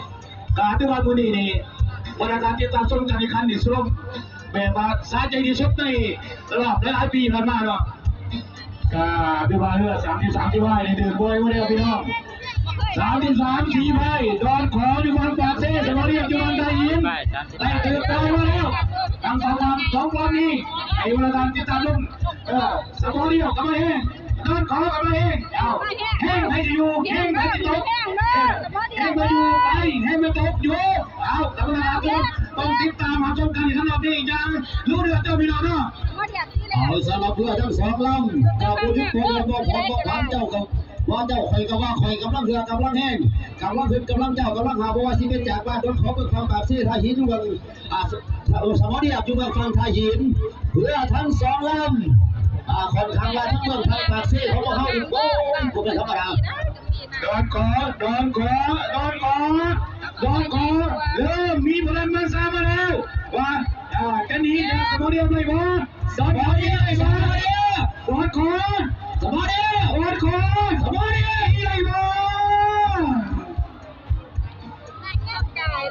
ກໍຖືວ່າມື້ນີ້ນີ້ ບັນດາທ່ານຕິດຕາມຊົມການແຂ່ງຂັນນີ້ ສະຫຼຸບແບບວ່າສະໃຈທີ່ສຸດໃນຕະຫຼອດຫຼາຍໆປີຜ່ານມາເນາະ. ກະຖືວ່າເຮືອສາມສິບສາມຊີ້ພາຍນີ້ເດີນບໍ່ໄຫວແລ້ວພີ່ນ້ອງ ສາມສິບສາມຊີ້ພາຍ ດອນຂໍຢູ່ຝັ່ງປາກເຊ ສະໝໍລຽບຢູ່ຝັ່ງທ່າຫີນ ໄດ້ຖືກຕ່ອຍມາແລ້ວ ທັງສອງລຳ ສອງລຳນີ້ ໃຫ້ບັນດາທ່ານຕິດຕາມຊົມ ເອີ ສະໝໍລຽບກັບມາແຮງ ດອນຂໍກັບມາແຮງ ເອົາ ແຮງໃຜຊິຢູ່ ແຮງໃຜຊິຕົກ ເອີ ແຮງໃຜຢູ່ໄປ ແຮງໃຜຕົກຢູ່ ເອົາ ກັບມາແລ້ວ ຕ້ອງຕິດຕາມຮັບຊົມການແຂ່ງຂັນຮອບນີ້ຢ່າງດຸເດືອດເດີພີ່ນ້ອງເນາະ. ເອົາ ສຳລັບເຮືອທັງສອງລຳ ເຈົ້າບໍ່ຢຸດບໍ່ຢ່ອນບໍ່ຜ່ອນບໍ່ຜັນ ເຈົ້າກໍວ່າເຈົ້າ ຂ້ອຍກໍວ່າຂ້ອຍ ກຳລັງເຮືອກຳລັງແຮງ ກຳລັງຂຶ້ນກຳລັງເຈົ້າ ກຳລັງຫາ ບໍ່ວ່າຊິເປັນຈາກບ້ານດອນຂອງ ເມືອງຝັ່ງປາກເຊ ທ່າຫີນ ຢູ່ເບື້ອງ ອ່າ ສະ ສະໝໍລຽບ ຢູ່ເບື້ອງຝັ່ງທ່າຫີນ ເຮືອທັງສອງລຳ ອ່າ ຂ້ອນຂ້າງວ່າທັງເມືອງຝັ່ງປາກເຊຂອງພວກເຮົານີ້ ໂອ້ຍ ບໍ່ແມ່ນທຳມະດາ ດອນຂໍ ດອນຂໍ ດອນຂໍ ດອນຂໍ ເລີ່ມມີພະລັງມາຊາມາແລ້ວ ວ່າ ອ່າ ຈະໜີຈາກສະໝໍລຽບໄດ້ບໍ່? ສະໝໍລຽບ ສະໝໍລຽບ ດອນຂໍ ສະໝໍລຽບ ດອນຂໍ ສະໝໍລຽບ ໄດ້ບໍ່?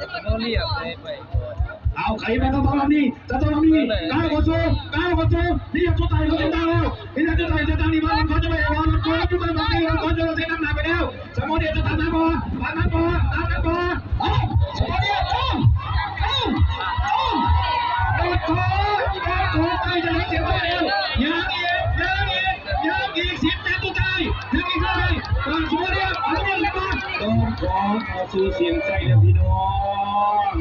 ສະໝໍລຽບໄດ້ໄປ ເອົ ເອົາໄຂມາທາງຝັ່ງນີ້ ຈາກຝັ່ງນີ້ ກ້າວເຂົ້າສູ່ ກ້າວເຂົ້າສູ່ ນີ້ຈະໄຕ່ເຂົ້າເສັ້ນທາງແລ້ວ ນີ້ຈະໄຕ່ເສັ້ນທາງນີ້ມາ ມັນກໍຈະໄປ ມັນກໍຈະໄປ ມັນກໍຈະເສັ້ນທາງໜ້າໄປແລ້ວ ສະໝໍເດດຈະຕັດໜ້າບໍ່ ຕັດໜ້າບໍ່ ຕັດໜ້າບໍ່ ເອົາ ສະໝໍເດດ ເອົາ ເອົາ ເອົາ ໂດນໂທດ ໂດນໂທດ ໃກ້ຈະໄດ້ເສຍໄປແລ້ວ ຍັງອີກ ຍັງອີກ ຍັງອີກ ສິບເມດສຸດທ້າຍ ຍັງອີກເທົ່າໃດ ບາງສ່ວນເດີ ເອົາເອົາເອົາ ຕ້ອງຂໍເຂົ້າສູ່ສຽງໄຊແລ້ວພີ່ນ້ອງ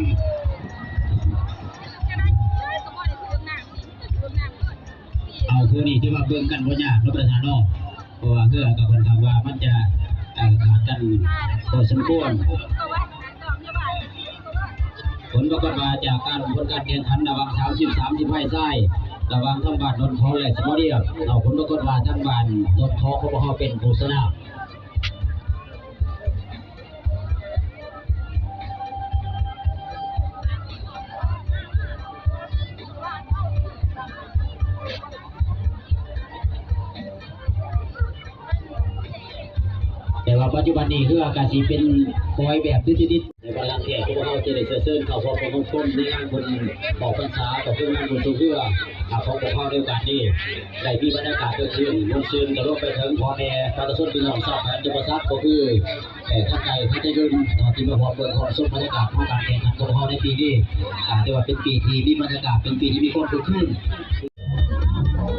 ເອົາ ຄູ່ນີ້ຖືວ່າເບິ່ງກັນບໍ່ຍາກເນາະ ປະທານເນາະ ເພາະວ່າເຮືອກໍຄ່ອນຂ້າງວ່າມັນຈະ ເອີ ຂາດກັນພໍສົມຄວນ. ຜົນປາກົດວ່າຈາກການ ຜົນການແຂ່ງຂັນລະຫວ່າງສາມສິບສາມ ສາມສິບໄຟຊາຍ ລະຫວ່າງທາງບ້ານດອນຂອງ ແລະ ສະໝໍເດດ ເອົາ ຜົນປາກົດວ່າທາງບ້ານດອນຂອງພວກເຮົາເປັນຜູ້ຊະນະ. ແຕ່ວ່າປັດຈຸບັນນີ້ເຮືອກະຊິເປັນປ່ອຍແບບຕິດໆ ແຕ່ວ່າຫຼັງແຂກຂອງພວກເຮົາຈະໄດ້ເຊີນເຂົ້າຮ່ວມຮ່ວມຊົມໃນງານບຸນອອກພັນສາ ກໍຄືງານບຸນສູ່ເຮືອ ອາ ຂອງພວກເຮົາໃນໂອກາດນີ້ ໄດ້ມີບັນຍາກາດເກີດຂຶ້ນມ່ວນຊື່ນ ກໍລວມໄປເຖິງພໍ່ແມ່ປະຊາຊົນພີ່ນ້ອງຊາວແຂວງຈຳປາສັກ ກໍຄື ເອີ ທ່ານໃດທ່ານໃດອື່ນເນາະ ທີ່ມາຮ່ວມເບິ່ງຮ່ວມຊົມບັນຍາກາດຂອງການແຂ່ງຂັນຂອງເຮົາໃນປີນີ້ ອ່າ ຖືວ່າເປັນປີທີ່ມີບັນຍາກາດ ເປັນປີທີ່ມີຄວາມຄຶກຄື້ນ.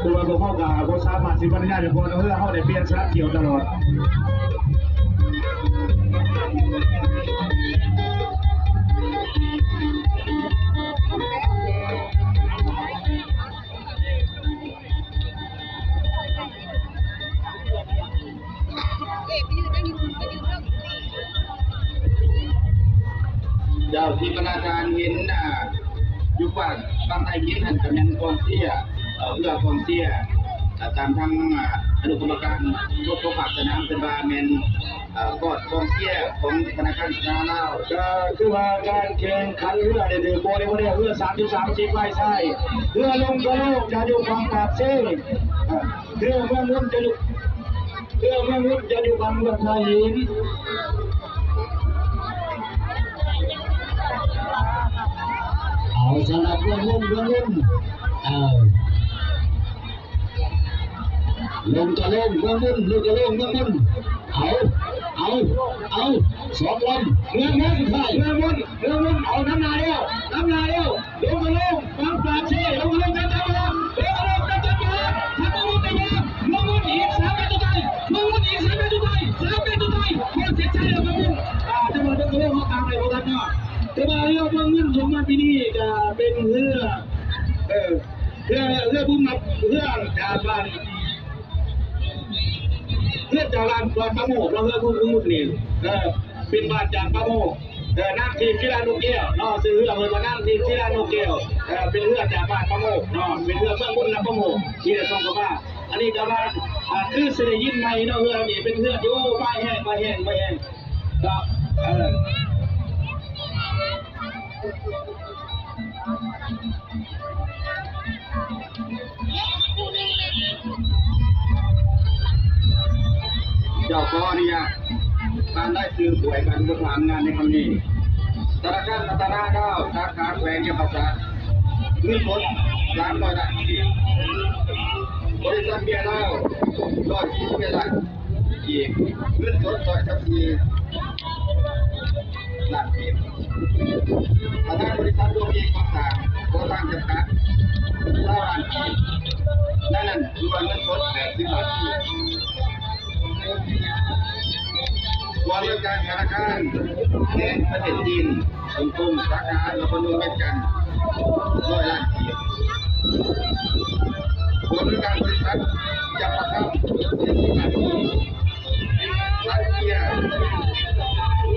ຄືວ່າພວກເຮົາກໍບໍ່ສາມາດຊິບັນຍາຍໄດ້ ເພາະວ່າເຮືອເຮົາໄດ້ປ່ຽນສະຫຼັບກ່ຽວຕະຫຼອດ. ເຈົ້າ ທີ່ບັນດາທ່ານເຫັນ ອ່າ ຢູ່ຝັ່ງ ຝັ່ງໃຕ້ຫີນຫັ້ນ ກໍແມ່ນກອງເຊຍ ເອີ ເຮືອກອງເຊຍ ຕາມທາງ ອາ ອະນຸກຳມະການກົດຂອງພາກສະໜາມເພິ່ນວ່າແມ່ນ ເອີ ກອງກອງເຊຍຂອງທະນາຄານສາທາລະນະລາວ. ກໍຄືວ່າການແຂ່ງຂັນເຮືອນີ້ຖືວ່າບໍ່ໄດ້ ບໍ່ໄດ້ເຮືອສາມສິບສາມ ສິບໄຟຊາຍ ເຮືອລົງກະໂລກຈະຢູ່ຝັ່ງປາກເຊ ເຮືອເມືອງງຸ່ນຈະຢູ່ ເຮືອເມືອງງຸ່ນຈະຢູ່ຝັ່ງເມືອງທ່າຫີນ. ເອົາ ສຳລັບເມືອງງຸ່ນ ເມືອງງຸ່ນ ເອີ ລົງກະໂລງເມືອງງຸ່ນ ລົງກະໂລງເມືອງງຸ່ນ ເອົາ ເອົາ ເອົາ ສອງລຳ ເມືອງງຸ່ນ ເມືອງງຸ່ນ ເມືອງງຸ່ນ ເອົາ ນຳໜ້າແລ້ວ ນຳໜ້າແລ້ວ ລົງກະໂລງ ຝັ່ງປາກເຊ ລົງກະໂລງ ຈັບຈັບ ລົງກະໂລງ ຈັບຈັບ ທາງເມືອງງຸ່ນ ເມືອງງຸ່ນ ອີກສາມເມດສຸດທ້າຍ ເມືອງງຸ່ນ ອີກສາມເມດສຸດທ້າຍ ສາມເມດສຸດທ້າຍ ໂອ້ ເສຍໃຈແລ້ວເມືອງງຸ່ນ ອ່າ ແຕ່ວ່າເມືອງງຸ່ນ ເຮົາຕາມໄດ້ບໍ່ທັນເນາະ ແຕ່ວ່າເຮືອເມືອງງຸ່ນ ສົມມາປີນີ້ກະເປັນເຮືອ ເອີ ເຮືອ ເຮືອບຸນມາ ເຮືອຈາກບ້ານ ເຮືອຈາກບ້ານ ບ້ານປາໂມກເນາະ ເຮືອບຸນມາໝຸດນີ້ ເອີ ເປັນບ້ານຈາກປາໂມກ ເອີ ນາງທິບ ທິລານົກແກ້ວເນາະ ຊື່ເຮືອເພິ່ນວ່ານາງທິບ ທິລານົກແກ້ວ ເອີ ເປັນເຮືອຈາກບ້ານປາໂມກເນາະ ເປັນເຮືອເມືອງບຸນນຳປາໂມກ ທີ່ໄດ້ສົ່ງເຂົ້າມາ ອັນນີ້ກໍວ່າ ອ່າ ຄືຊິໄດ້ຍິນໃໝ່ເນາະ ເຮືອນີ້ເປັນເຮືອທີ່ ໂອ້ ໄປແຮງ ໄປແຮງ ໄປແຮງ ເນາະ ເອີ ເຈົ້າ ຂໍອະນຸຍາດ ຜ່ານລາຍຊື່ຜູ້ໃຫ້ການອຸປະຖາມງານໃນຄັ້ງນີ້ ທະນາຄານພັດທະນາລາວ ສາຂາແຂວງຈຳປາສັກ ເງິນສົດ ສາມຮ້ອຍລ້ານກີບ, ບໍລິສັດເບຍລາວ ຮ້ອຍສີ່ສິບເອັດລ້ານ ກີບ, ເງິນສົດ ຮ້ອຍຊາວສີ່ລ້ານກີບ, ປະທານບໍລິສັດ ດວງເອກ ກໍ່ສ້າງ ກໍ່ສ້າງ ຈຳກັດ ຊາວລ້ານກີບ, ໃນນັ້ນຖືວ່າເງິນສົດ ແປດສິບລ້ານກີບ, ຜູ້ອຳນວຍການທະນາຄານແຫ່ງປະເທດຈີນ ຕົງໆ ສາຂານະຄອນຫຼວງວຽງຈັນ ຮ້ອຍລ້ານກີບ, ຜູ້ອຳນວຍການບໍລິສັດຈຳປາສັກ ສີ່ສິບລ້ານກີບ, ລັດເກຍ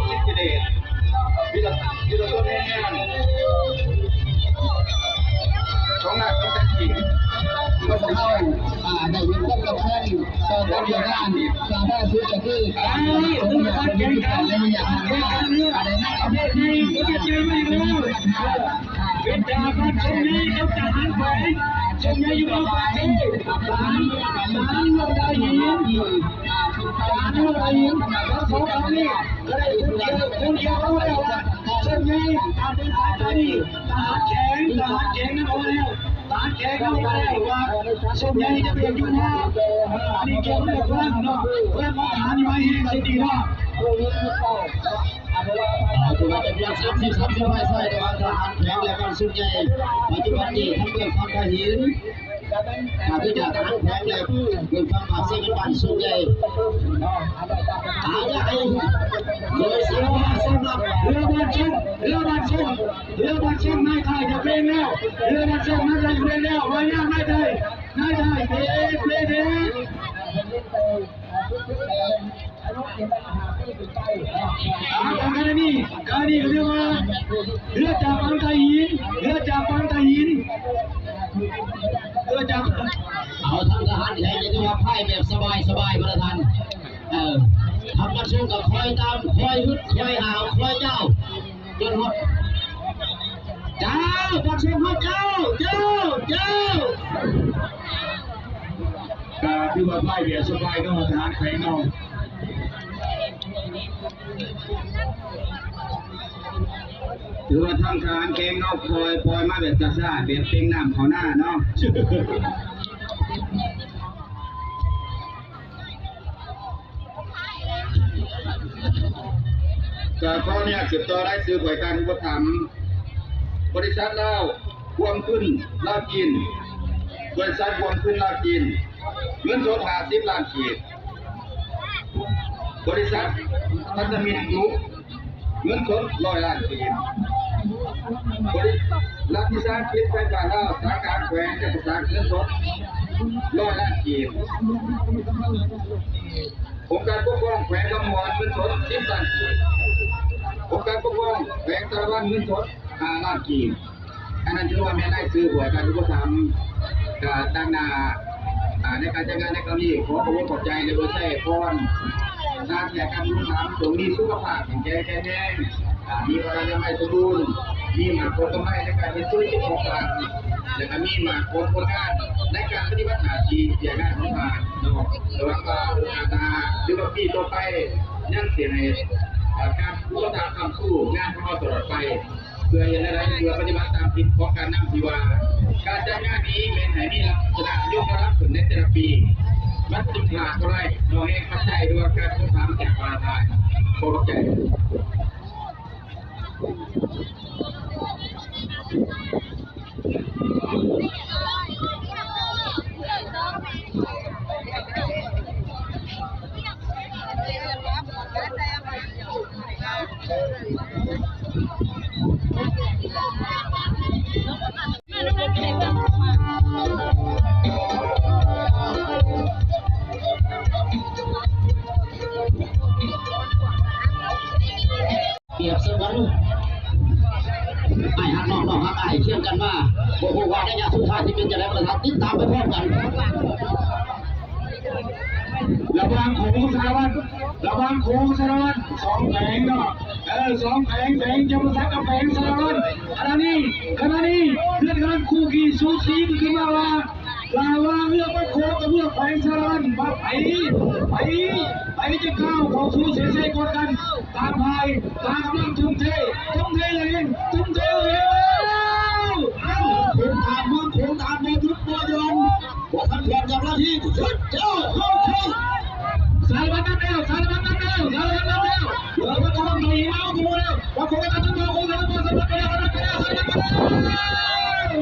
ສິດທິເດດ ວິລະ ວິລະຊົນແຮງງານ ສອງລ້ານສອງແສນກີບ. ພວກເຮົາ ອ່າ ໄດ້ເຮັດຄວາມສຳຄັນຕໍ່ການວຽກງານສາທາລະນະສຸກ ກໍຄືການ ອ່າ ສົມທະບານເປັນພິທີການໃນໄລຍະຜ່ານມາ ໄດ້ນຳເອົາເວທີ ເປັນຈາກບ້ານຊົງໃຫຍ່ກັບທະຫານແຂວງຊົງໃຫຍ່ຢູ່ເມືອງປາກເຊ ສາມ ສາມ ເມືອງດາວຫີນ ສາມ ເມືອງດາວຫີນ ທັງສອງເຂົານີ້ ກໍໄດ້ຖືກເຊີນ ຄົນດຽວຮູ້ແລ້ວວ່າ ສົມໃຫຍ່ ຕາມເປັນສາຍຕາດີ ທະຫານແຂວງ ທະຫານແຂວງນຳເອົາມາແລ້ວ ທະຫານແຂວງນຳເອົາມາແລ້ວວ່າ ສົມໃຫຍ່ຈະເປັນຢູ່ບໍ່ ອັນນີ້ກ່ຽວກັບພະລັງເນາະ ພະລັງຂອງທະຫານນີ້ມາແຮງເສຍທີເນາະ. ເອົາ ຖືວ່າຈຳນວນສາມສິບ ສາມສິບປາຍຊາຍ ລະຫວ່າງທະຫານແຂວງ ແລະ ກອງສົມໃຫຍ່ ປັດຈຸບັນນີ້ ທັງເບື້ອງຝັ່ງທ່າຫີນ ຖ້າຄືຈາກທະຫານແຂວງແລ້ວ ເບິ່ງຝັ່ງປາກເຊເປັນບ້ານໂຊກໃຫຍ່ ອາ ຢາກໃຫ້ໂດຍສະເພາະສຳລັບເຮືອບ້ານຊົງ ເຮືອບ້ານຊົງ ເຮືອບ້ານຊົງນາຍທ້າຍຈະເປັນແລ້ວ ເຮືອບ້ານຊົງນາຍທ້າຍຈະເປັນແລ້ວ ວ່າຍາມນາຍທ້າຍ ນາຍທ້າຍເບ ເບ ເບ ອາ ກະລະນີ ກະລະນີກະຖືວ່າເຮືອຈາກຝັ່ງທ່າຫີນ ເຮືອຈາກຝັ່ງທ່າຫີນ ເຮືອຈາກ ເອົາ ທາງທະຫານແຂວງນີ້ຖືວ່າພາຍແບບສະບາຍໆ ບໍ່ລະທ່ານ ເອີ ທຳມະຊົງກະຄອຍຕາມ ຄອຍຮຶດ ຄອຍຫາວ ຄອຍເຈົ້າ ຈົນຮອດ ເຈົ້າ ປະຊົງຮອດເຈົ້າ ເຈົ້າ ເຈົ້າ ກະຖືວ່າພາຍແບບສະບາຍເນາະ ທະຫານແຂວງເນາະ ຖືວ່າທາງທະຫານແຂວງເນາະ ປ່ອຍ ປ່ອຍມາແບບຊ້າໆ ແບບເຕັງນ້ຳເຂົ້ານາເນາະ. ກະຂໍອະນຸຍາດສືບຕໍ່ລາຍຊື່ ຂອງການອຸປະຖຳ ບໍລິສັດລາວຮ່ວມທຶນລາວຈີນ ບໍລິສັດຮ່ວມທຶນລາວຈີນ ເງິນສົດຫ້າສິບລ້ານກີບ, ບໍລິສັດພັນທະມິດກຣຸບ ເງິນສົດຮ້ອຍລ້ານກີບ, ບໍລິສັດວິສາຫະກິດໄຟຟ້າລາວ ສາຂາແຂວງຈຳປາສັກ ເງິນສົດຮ້ອຍລ້ານກີບ. ອົງການປົກຄອງແຂວງຄຳມ່ວນ ເງິນສົດສິບລ້ານກີບ, ອົງການປົກຄອງແຂວງສາລະວັນ ເງິນສົດຫ້າລ້ານກີບ. ອັນນັ້ນຖືວ່າແມ່ນລາຍຊື່ຂອງການອຸປະຖຳ ກະຕາງໜ້າ ອາ ໃນການຈັດງານໃນຄັ້ງນີ້ ຂໍຂອບອົກຂອບໃຈ ແລະ ອວຍໄຊພອນ ທາງແຂກການອຸປະຖຳ ຈົ່ງມີສຸຂະພາບແຂງແຂງແຮງ ອາ ມີພະລານາໄມສົມບູນ ມີໝາກຜົນກຳໄລໃນການເຮັດທຸລະກິດຂອງທ່ານ ແລະ ກະມີໝາກຜົນຜົນງານໃນການປະຕິບັດໜ້າທີ່ວຽກງານຂອງທ່ານເນາະ. ແຕ່ວ່າໂອກາດໜ້າ ຫຼືວ່າປີຕໍ່ໄປ ຍັງຊິໃຫ້ ອາ ການອຸປະຖຳຄ້ຳຊູງານຂອງເຮົາຕະຫຼອດໄປ ເພື່ອເຮັດໃຫ້ໄດ້ ເພື່ອປະຕິບັດຕາມທິດຂອງການນຳທີ່ວ່າ ການຈັດງານນີ້ແມ່ນໃຫ້ມີລັກສະນະຍົກລະດັບຂຶ້ນໃນແຕ່ລະປີ ມັນຈຶ່ງຂາດບໍ່ໄດ້ ນອກແຮງປັດໄຈ ຫຼືວ່າການອຸປະຖຳຈາກພະລະທ່ານ. ຂໍຂອບໃຈ. ປຽບສະເໝືອນອ້າຍຮັກນ້ອງ ນ້ອງຮັກອ້າຍ ຄຽງກັນມາ ບໍ່ຮູ້ວ່າໄລຍະສຸດທ້າຍຊິເປັນຈັ່ງໃດ ປະທານ ຕິດຕາມໄປພ້ອມກັນ. ລະຫວ່າງໂຂງສາລະວັນ ລະຫວ່າງໂຂງສາລະວັນ ສອງແຂວງເນາະ ເອີ ສອງແຂວງ ແຂວງຈຳປາສັກກັບແຂວງສາລະວັນ. ຂະນະນີ້ ຂະນະນີ້ ເຮືອນກຳລັງຄູ່ຄີສູສີກັນຂຶ້ນມາວ່າ ລະຫວ່າງເຮືອປາກໂຂງກັບເຮືອແຂວງສາລະວັນ ວ່າໃຜ ໃຜ ໃຜຈະກ້າວເຂົ້າສູ່ເສັ້ນໄຊກ່ອນກັນ. ຕ່າງຝ່າຍຕ່າງກຳລັງທຸ່ມເທ ທຸ່ມເທເລີຍ ທຸ່ມເທເລີຍ. ເອົ້າ ໂຂງຕາມເມືອງ ໂຂງຕາມບໍ່ຢຸດບໍ່ຢ່ອນ ບໍ່ທັນພອດຈາກລາທີ ສຸດຍອດ ເຂົ້າ ເຂົ້າ ສາລະວັນນຳແລ້ວ ສາລະວັນນຳແລ້ວ ສາລະວັນນຳແລ້ວ. ເອີ ມັນກຳລັງໄປມາ ໂອ້ໂຫ ແລ້ວ ວ່າໂຄງການນຳ ໂຄງການນຳ ສາລະວັນນຳແລ້ວ ສາລະວັນນຳແລ້ວ.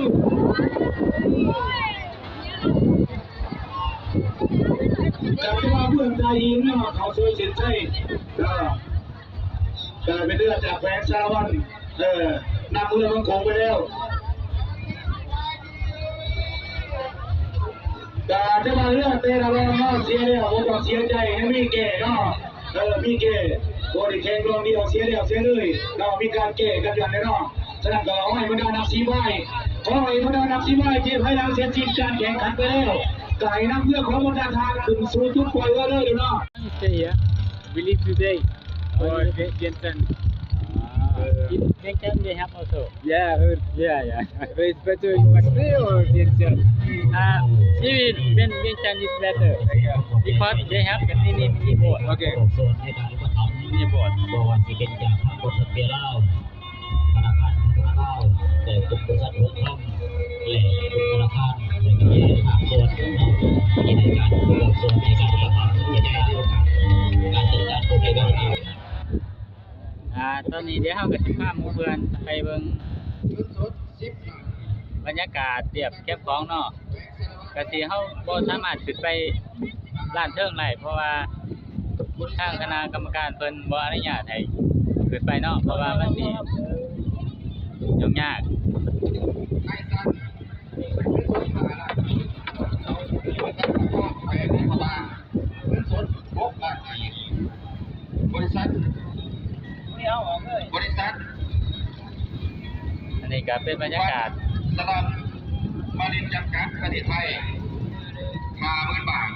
ກະຖືວ່າເມືອງທ່າຫີນເນາະ ເຂົ້າສູ່ເສັ້ນໄຊ ເອີ ກະເປັນເຮືອຈາກແຂວງສາລະວັນ ເອີ ນຳເຮືອເມືອງໂຂງໄປແລ້ວ. ກະຖືວ່າເຮືອແຕ່ລະລອງເນາະ ເສຍແລ້ວບໍ່ຕ້ອງເສຍໃຈ ຍັງມີແກ້ເນາະ. ເອີ ມີແກ່ ບໍ່ໄດ້ແຂ່ງລອງດຽວ ເສຍແລ້ວເສຍເລີຍເນາະ ມີການແກ້ກັນຢູ່ຫັ້ນແຫຼະເນາະ. ສະນັ້ນກໍຂໍໃຫ້ບັນດານັກສີພາຍ ຂໍໃຫ້ບັນດານັກສີພາຍທີ່ພາຍຫຼັງເສັດສິ້ນການແຂ່ງຂັນໄປແລ້ວ ກໍໃຫ້ນຳເຮືອຂອງບັນດາທ່ານຂຶ້ນສູ່ຈຸດປ່ອຍເຮືອເລີຍເນາະ. Stay here. We leave today for Vien-, Vientiane. Ah. In Vientiane they have also. Yeah, I heard. Yeah, yeah. But it's better in Marseille or Vientiane? Uh, maybe Vien-, Vientiane is better. Yeah. Because they have the mini, mini boat. Okay. ບໍ່ວ່າຊິເປັນຈາກທາງບໍລິສັດເບຍລາວ, ທະນາຄານພັດທະນາລາວ, ແລະ ກຸ່ມບໍລິສັດຫົງຄຳ ແລະ ກຸ່ມທະນາຄານ ແລະ ກະມີພາກສ່ວນເນາະ ທີ່ໃຫ້ການປະກອບສ່ວນໃນການຈັດຕັ້ງ ໃນການຈັດຕັ້ງໂຄງການຕ່າງໆ. ອາ ຕອນນີ້ດຽວເຮົາກະຊິພາໝູ່ເພື່ອນໄປເບິ່ງບັນຍາກາດລຽບແຄມຂອງເນາະ. ກະຊິເຮົາບໍ່ສາມາດຂຶ້ນໄປລານເທິງໄດ້ ເພາະວ່າທາງຄະນະກຳມະການເພິ່ນບໍ່ອະນຸຍາດໃຫ້ຂຶ້ນໄປເນາະ ເພາະວ່າມັນຊິຫຍຸ້ງຍາກ. ບໍລິສັດ ບໍລິສັດ ອັນນີ້ກະເປັນບັນຍາກາດ ສະຫຼາມມາລິນຈຳກັດ ປະເທດໄທ ຫ້າໝື່ນບາດ,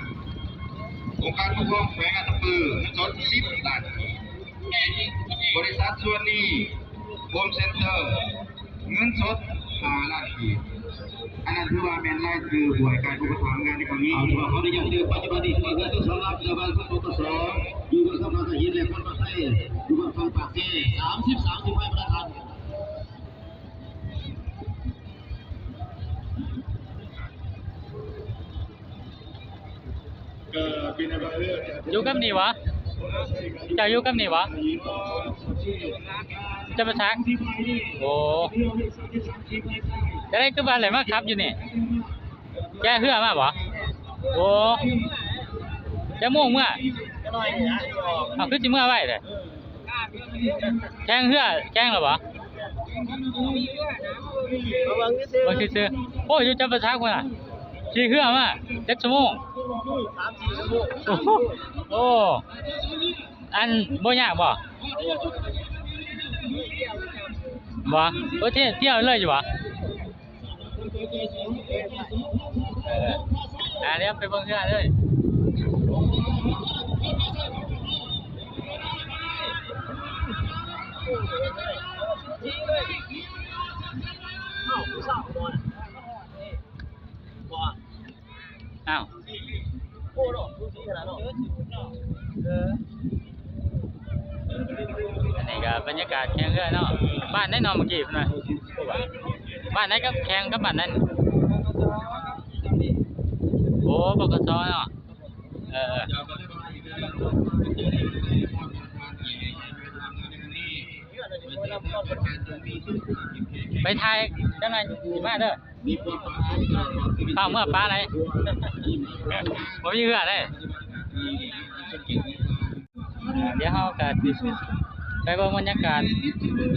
ອົງການປົກຄອງແຂວງອັດຕະປື ເງິນສົດສິບລ້ານກີບ, ບໍລິສັດສວນນີ ໂຮມເຊັນເຕີ ເງິນສົດຫ້າລ້ານກີບ. ອັນນັ້ນຖືວ່າແມ່ນລາຍຊື່ຜູ້ໃຫ້ການອຸປະຖຳງານໃນຄັ້ງນີ້. ເອົາ ຂໍອະນຸຍາດເດີ ປັດຈຸບັນນີ້ ເພິ່ນກໍສຳລັບເຈົ້າບ້ານ ປກສ ຢູ່ເມືອງຄຳ ພາກໃຕ້ ແລະ ຄົນພາກໃຕ້ ຢູ່ບ້ານຝັ່ງປາກເຊ ສາມສິບ ສາມສິບ ໄຮ່ ປະທານ. ຢູ່ກັບນີ້ຫວາ? ເຈົ້າຢູ່ກັບນີ້ຫວາ? ຈຳປາສັກ? ໂອ້ ຈັ່ງໃດຄືວ່າໄດ້ມາຂັບຢູ່ນີ້? ແກ່ເຮືອມາບໍ່? ໂອ້ ຈັກໂມງເມືອ? ເອົາ ຄືຊິເມືອໄວແທ້? ແຂ່ງເຮືອ ແຂ່ງແລ້ວບໍ່? ມາເບິ່ງຊື່ໆ ເບິ່ງຊື່ໆ. ໂອ້ ຢູ່ຈຳປາສັກພຸ້ນນະ ຂີ່ເຮືອມາຈັກຊົ່ວໂມງ? ສາມສີ່ຊົ່ວໂມງ. ໂອ້ ອັນບໍ່ຍາກບໍ່? ບໍ່ ໂອເຄ ທ່ຽວເລີຍຢູ່ບໍ່? ເອີ ອ່າ ດຽວໄປເບິ່ງເຮືອເລີຍ. ອ້າວ ໂອ້ ເນາະ ສູສີຂະໜາດເນາະ. ເອີ ອັນນີ້ກະບັນຍາກາດແຂ່ງເຮືອເນາະ. ບ້ານໃດເນາະເມື່ອກີ້ເພິ່ນວ່າ? ບ້ານໃດກັບແຂ່ງກັບບ້ານນັ້ນ? ໂອ້ ປກສ ເນາະ. ເອີ ເອີ ໄປຖ່າຍຈັກໜ່ອຍຊິມາເດີ. ຟ້າວເມືອປາໄດ໋ ບໍ່ມີເຮືອໄດ໋. ດຽວເຮົາກະຊິໄປເບິ່ງບັນຍາກາດ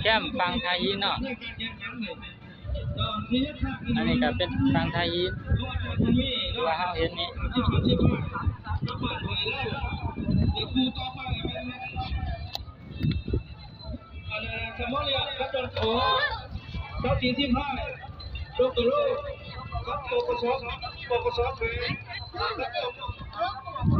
ແຄມຝັ່ງທ່າຫີນເນາະ. ອັນນີ້ກະເປັນຝັ່ງທ່າຫີນທີ່ວ່າເຮົາເຫັນນີ້. ສະມາລຽນ ກັບດອນໂຂງ ຊາວສີ່ສິບຫ້າ ໂດກໂຕໂລ ກັບ ປກສ ປກສ ແຂວງ ອ່າ ໄປແລ້ວ.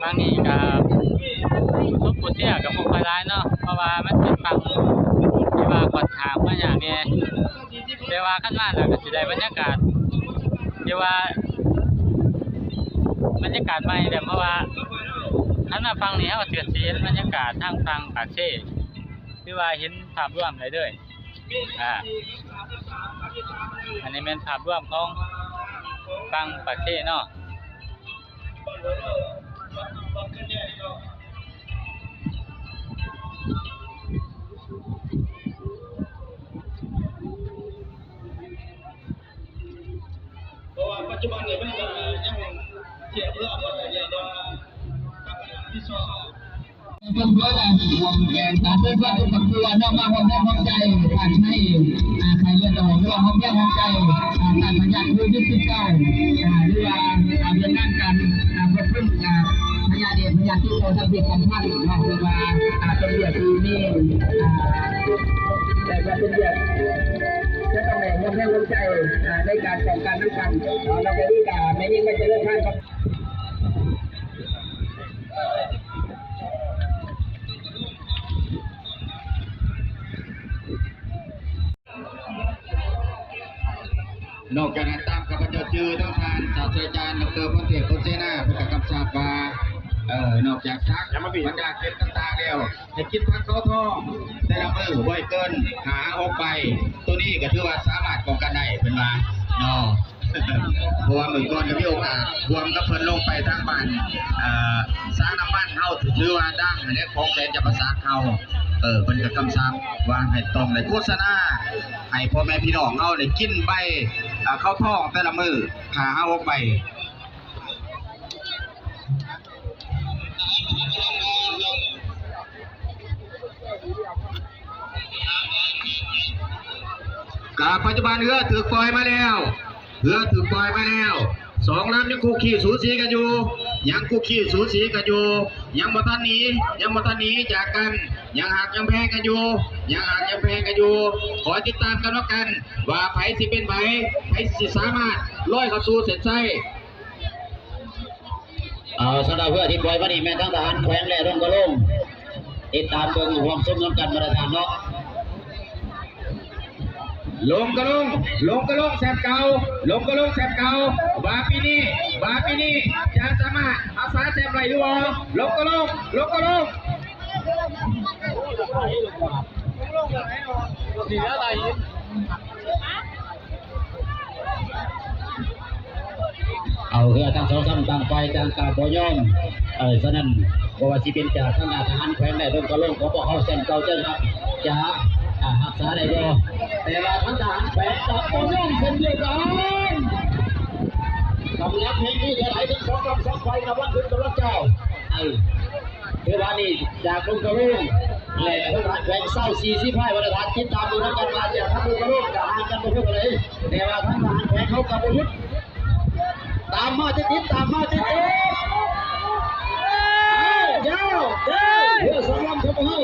ຝັ່ງນີ້ກະຜູ້ຊົມຜູ້ເຊຍກະບໍ່ຄ່ອຍຫຼາຍເນາະ ເພາະວ່າມັນເປັນຝັ່ງທີ່ວ່າຂ້ອນຂ້າງມາຍາກແດ່. ແຕ່ວ່າຄັນມາແລ້ວກະຊິໄດ້ບັນຍາກາດ ແຕ່ວ່າບັນຍາກາດໃໝ່ແຫຼະ ເພາະວ່າຄັນມາຝັ່ງນີ້ເຮົາກະຊິເຫັນບັນຍາກາດທາງຝັ່ງປາກເຊ ຄືວ່າເຫັນພາບລວມໄດ້ເລີຍ. ອ່າ ອັນນີ້ແມ່ນພາບລວມຂອງຝັ່ງປາກເຊເນາະ. ເພາະວ່າປັດຈຸບັນນີ້ມັນກະຍັງທຽບເຮືອບໍ່ໄດ້ ເລື່ອງວ່າຮັບຜິດຊອບ. ເປັນເພື່ອການຮ່ວມແຮງຮ່ວມໃຈ ອ່າ ໃຫ້ເລືອດອອກ ຫຼືວ່າຮ່ວມແຮງຮ່ວມໃຈ ອ່າ ຕ້ານພະຍາດໂຄວິດສິບເກົ້າ ອ່າ ຫຼືວ່າ ອ່າ ວຽກງານການ ອ່າ ຄວບຄຸມ ອ່າ ພະຍາດເອດສ໌. ການຕິດຕໍ່ທາງເພຈຂອງທ່ານເນາະ ເຊິ່ງວ່າ ອ່າ ເປັນວຽກທີ່ມີ ອ່າ ແບບວ່າເປັນວຽກ ຈະຕ້ອງໄດ້ຮ່ວມແຮງຮ່ວມໃຈ ອ່າ ໃນການປ້ອງກັນນຳກັນເນາະ. ນອກຈາກນີ້ກໍແມ່ຍິງກໍຈະເລີນທາງກັບ ນອກຈາກນັ້ນ ຕາມຂ້າພະເຈົ້າຈື່ ທາງທ່ານສາດສະດາຈານ ດອກເຕີ ພອນເທບ ພົນເສນາ ເພິ່ນກໍກຳຊັບວ່າ ເອີ ນອກຈາກສັກບັນດາເຂັມຕ່າງໆແລ້ວ ໃຫ້ກິນຜັກເຂົ້າທ້ອງແຕ່ລະມື້ບໍ່ໃຫ້ເກີນຫ້າຫົກໃບ. ໂຕນີ້ກໍຖືວ່າສາມາດປ້ອງກັນໄດ້ ເພິ່ນວ່າເນາະ. ເພາະວ່າມື້ກ່ອນກໍມີໂອກາດຮ່ວມກັບເພິ່ນລົງໄປທາງບ້ານ ເອີ ສາງນ້ຳມັນເຮົາ ຖືວ່າດັງໃນຂອງແຂວງຈຳປາສັກເຮົາ ເອີ ເພິ່ນກໍກຳຊັບວ່າໃຫ້ຕ້ອງໄດ້ໂຄສະນາໃຫ້ພໍ່ແມ່ພີ່ນ້ອງເຮົາໄດ້ກິນໃບ ເອີ ເຂົ້າທ້ອງແຕ່ລະມື້ ຫ້າຫົກໃບ. ກະປັດຈຸບັນເຮືອຖືກປ່ອຍມາແລ້ວ ເຮືອຖືກປ່ອຍມາແລ້ວ ສອງລຳຍັງຄຸກຄີສູສີກັນຢູ່ ຍັງຄຸກຄີສູສີກັນຢູ່ ຍັງບໍ່ທັນໜີ ຍັງບໍ່ທັນໜີຈາກກັນ ຍັງຮັກຍັງແພງກັນຢູ່ ຍັງຮັກຍັງແພງກັນຢູ່. ຄອຍຕິດຕາມກັນແລ້ວກັນວ່າໃຜຊິເປັນໃຜ ໃຜຊິສາມາດລອຍເຂົ້າສູ່ເສັ້ນໄຊ. ເອົາ ສຳລັບເຮືອທີ່ປ່ອຍມານີ້ແມ່ນທາງທະຫານແຂວງ ແລະ ລົງກະລົງ ຕິດຕາມເບິ່ງຮ່ວມຊົມນຳກັນ ມາດຕະຖານເນາະ. ລົງກະລົງ ລົງກະລົງແຊມເກົ່າ ລົງກະລົງແຊມເກົ່າ ວ່າປີນີ້ ວ່າປີນີ້ຈະສາມາດຮັກສາແຊມໄດ້ຫຼືບໍ່? ລົງກະລົງ ລົງກະລົງ. ເອົາເຮືອທັງສອງລຳ ຕ່າງຝ່າຍຕ່າງກະບໍ່ຍອມ ເອີ ສະນັ້ນ ບໍ່ວ່າຊິເປັນຈາກທາງດ້ານທະຫານແຂວງ ແລະ ລົງກະລົງຂອງພວກເຮົາ ແຊມເກົ່າຈະຮັກ ຈະ ອ່າ ຮັກສາໄດ້ບໍ່? ແຕ່ວ່າທາງທະຫານແຂວງກະບໍ່ຍອມເຊັ່ນດຽວກັນ. ກຳລັງແຮງດີເທົ່າໃດ ທັງສອງລຳສອງຝ່າຍກຳລັງຂຶ້ນກຳລັງເຈົ້າ ເອີ ຄືວ່ານີ້ຈາກລົງກະລົງ ແລະ ທາງທະຫານແຂວງ ຊາວສີ່ສິບພາຍ ວ່າທະຫານ ຕິດຕາມເບິ່ງນຳກັນວ່າຈາກທາງລົງກະລົງຈະຫ່າງກັນບໍ່ເຖິງເທົ່າໃດ ແຕ່ວ່າທາງທະຫານແຂວງເຮົາກໍບໍ່ຢຸດ ຕາມມາຕິດໆ ຕາມມາຕິດໆ. ເອີ ເອີ ເຮືອສອງລຳຂອງພວກເຮົາ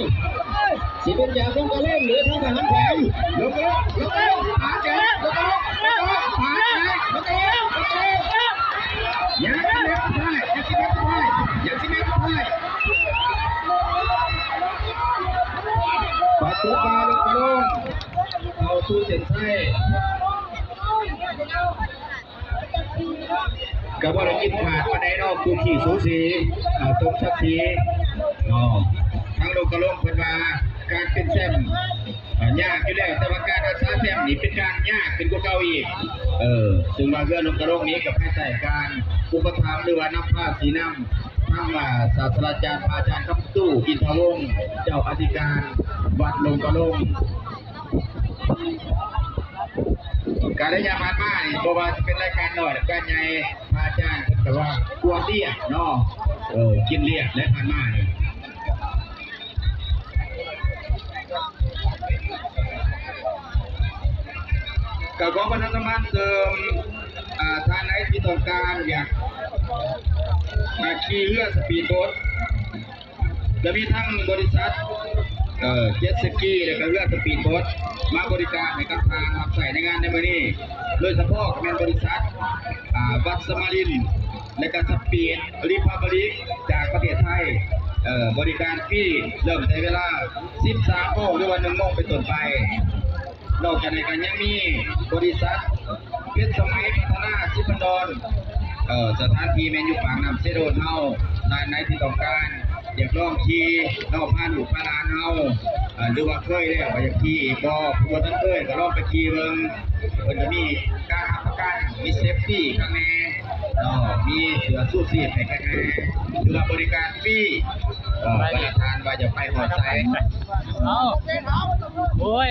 ຊິເປັນຈາກລົງກະລົງ ຫຼື ທາງທະຫານແຂວງ ລົງກະລົງ ລົງກະລົງ ປາແຈກ ລົງກະລົງ ລົງກະລົງ ປາແຈກ ລົງກະລົງ ລົງກະລົງ. ຍັງສິບເອັດສຸດທ້າຍ ຍັງສິບເອັດສຸດທ້າຍ ຍັງສິບເອັດສຸດທ້າຍ ປະຕູບາລົງກະລົງ ເຂົ້າສູ່ເສັ້ນໄຊ. ກໍບໍ່ໄດ້ກິນຂາດປານໃດເນາະ ຄູ່ຂີ້ສູສີ ອ່າ ສົມສັກສີເນາະ. ທາງລົງກະລົງເພິ່ນວ່າການເປັນແຊ້ມ ອ່າ ຍາກຢູ່ແລ້ວ ແຕ່ວ່າການຮັກສາແຊ້ມນີ້ເປັນການຍາກຂຶ້ນກວ່າເກົ່າອີກ ເອີ ເຊິ່ງວ່າເຮືອລົງກະລົງນີ້ກໍພາຍໃຕ້ການອຸປະຖຳ ຫຼືວ່ານຳພາຊີ້ນຳ ທາງ ອ່າ ສາດສະດາຈານ ພະອາຈານຄຳຕູ້ ອິນທະວົງ ເຈົ້າອະທິການວັດລົງກະລົງ. ການໄລຍະຜ່ານມານີ້ ບໍ່ວ່າຊິເປັນລາຍການນ້ອຍ ລາຍການໃຫຍ່ ພະອາຈານເພິ່ນກໍວ່າກວດລຽບເນາະ ເອີ ກິນລຽບແຫຼະ ຜ່ານມານີ້. ກໍຂໍປະຊາສຳພັນເຕີມ ອ່າ ທ່ານໃດທີ່ຕ້ອງການຢາກ ອ່າ ຂີ່ເຮືອສະປີດໂບດ ຈະມີທັງບໍລິສັດ ເອີ ເຈັດສະກີ ແລ້ວກໍເຮືອສະປີດໂບດ ມາບໍລິການໃຫ້ກັບທ່ານຮັບໃຊ້ໃນງານໃນມື້ນີ້ ໂດຍສະເພາະກໍແມ່ນບໍລິສັດ ອ່າ ວັດສະມາລິນ ແລ້ວກໍສະປີດ ຣີພັບບລິກ ຈາກປະເທດໄທ ເອີ ບໍລິການຟຣີ ເລີ່ມແຕ່ເວລາສິບສາມໂມງ ຫຼືວ່າໜຶ່ງໂມງເປັນຕົ້ນໄປ. ນອກຈາກນັ້ນກໍຍັງມີບໍລິສັດເພັດສະໄໝພັດທະນາ ສິບພັນດອນ ເອີ ສະຖານທີ່ແມ່ນຢູ່ປາກນ້ຳເຊໂດນເຮົາ. ທ່ານໃດທີ່ຕ້ອງການຢາກລອງຂີ່ເນາະ ພາລູກພາຫຼານເຮົາ ເອີ ຫຼືວ່າເຄີຍແລ້ວກໍຢາກຂີ່ອີກບໍ່ ຜູ້ບໍ່ທັນເຄີຍກໍລອງໄປຂີ່ເບິ່ງ. ເພິ່ນຈະມີການຮັບປະກັນ ມີເຊຟຕີ້ຂ້າງໃນເນາະ ມີເສື້ອຊູຊີບໃຫ້ຂ້າງໃນ ຖືວ່າບໍລິການຟຣີ ເອີ ບັນດາທ່ານວ່າຈະໄປຮອດໃສ. ເອົ້າ ໂອ້ຍ.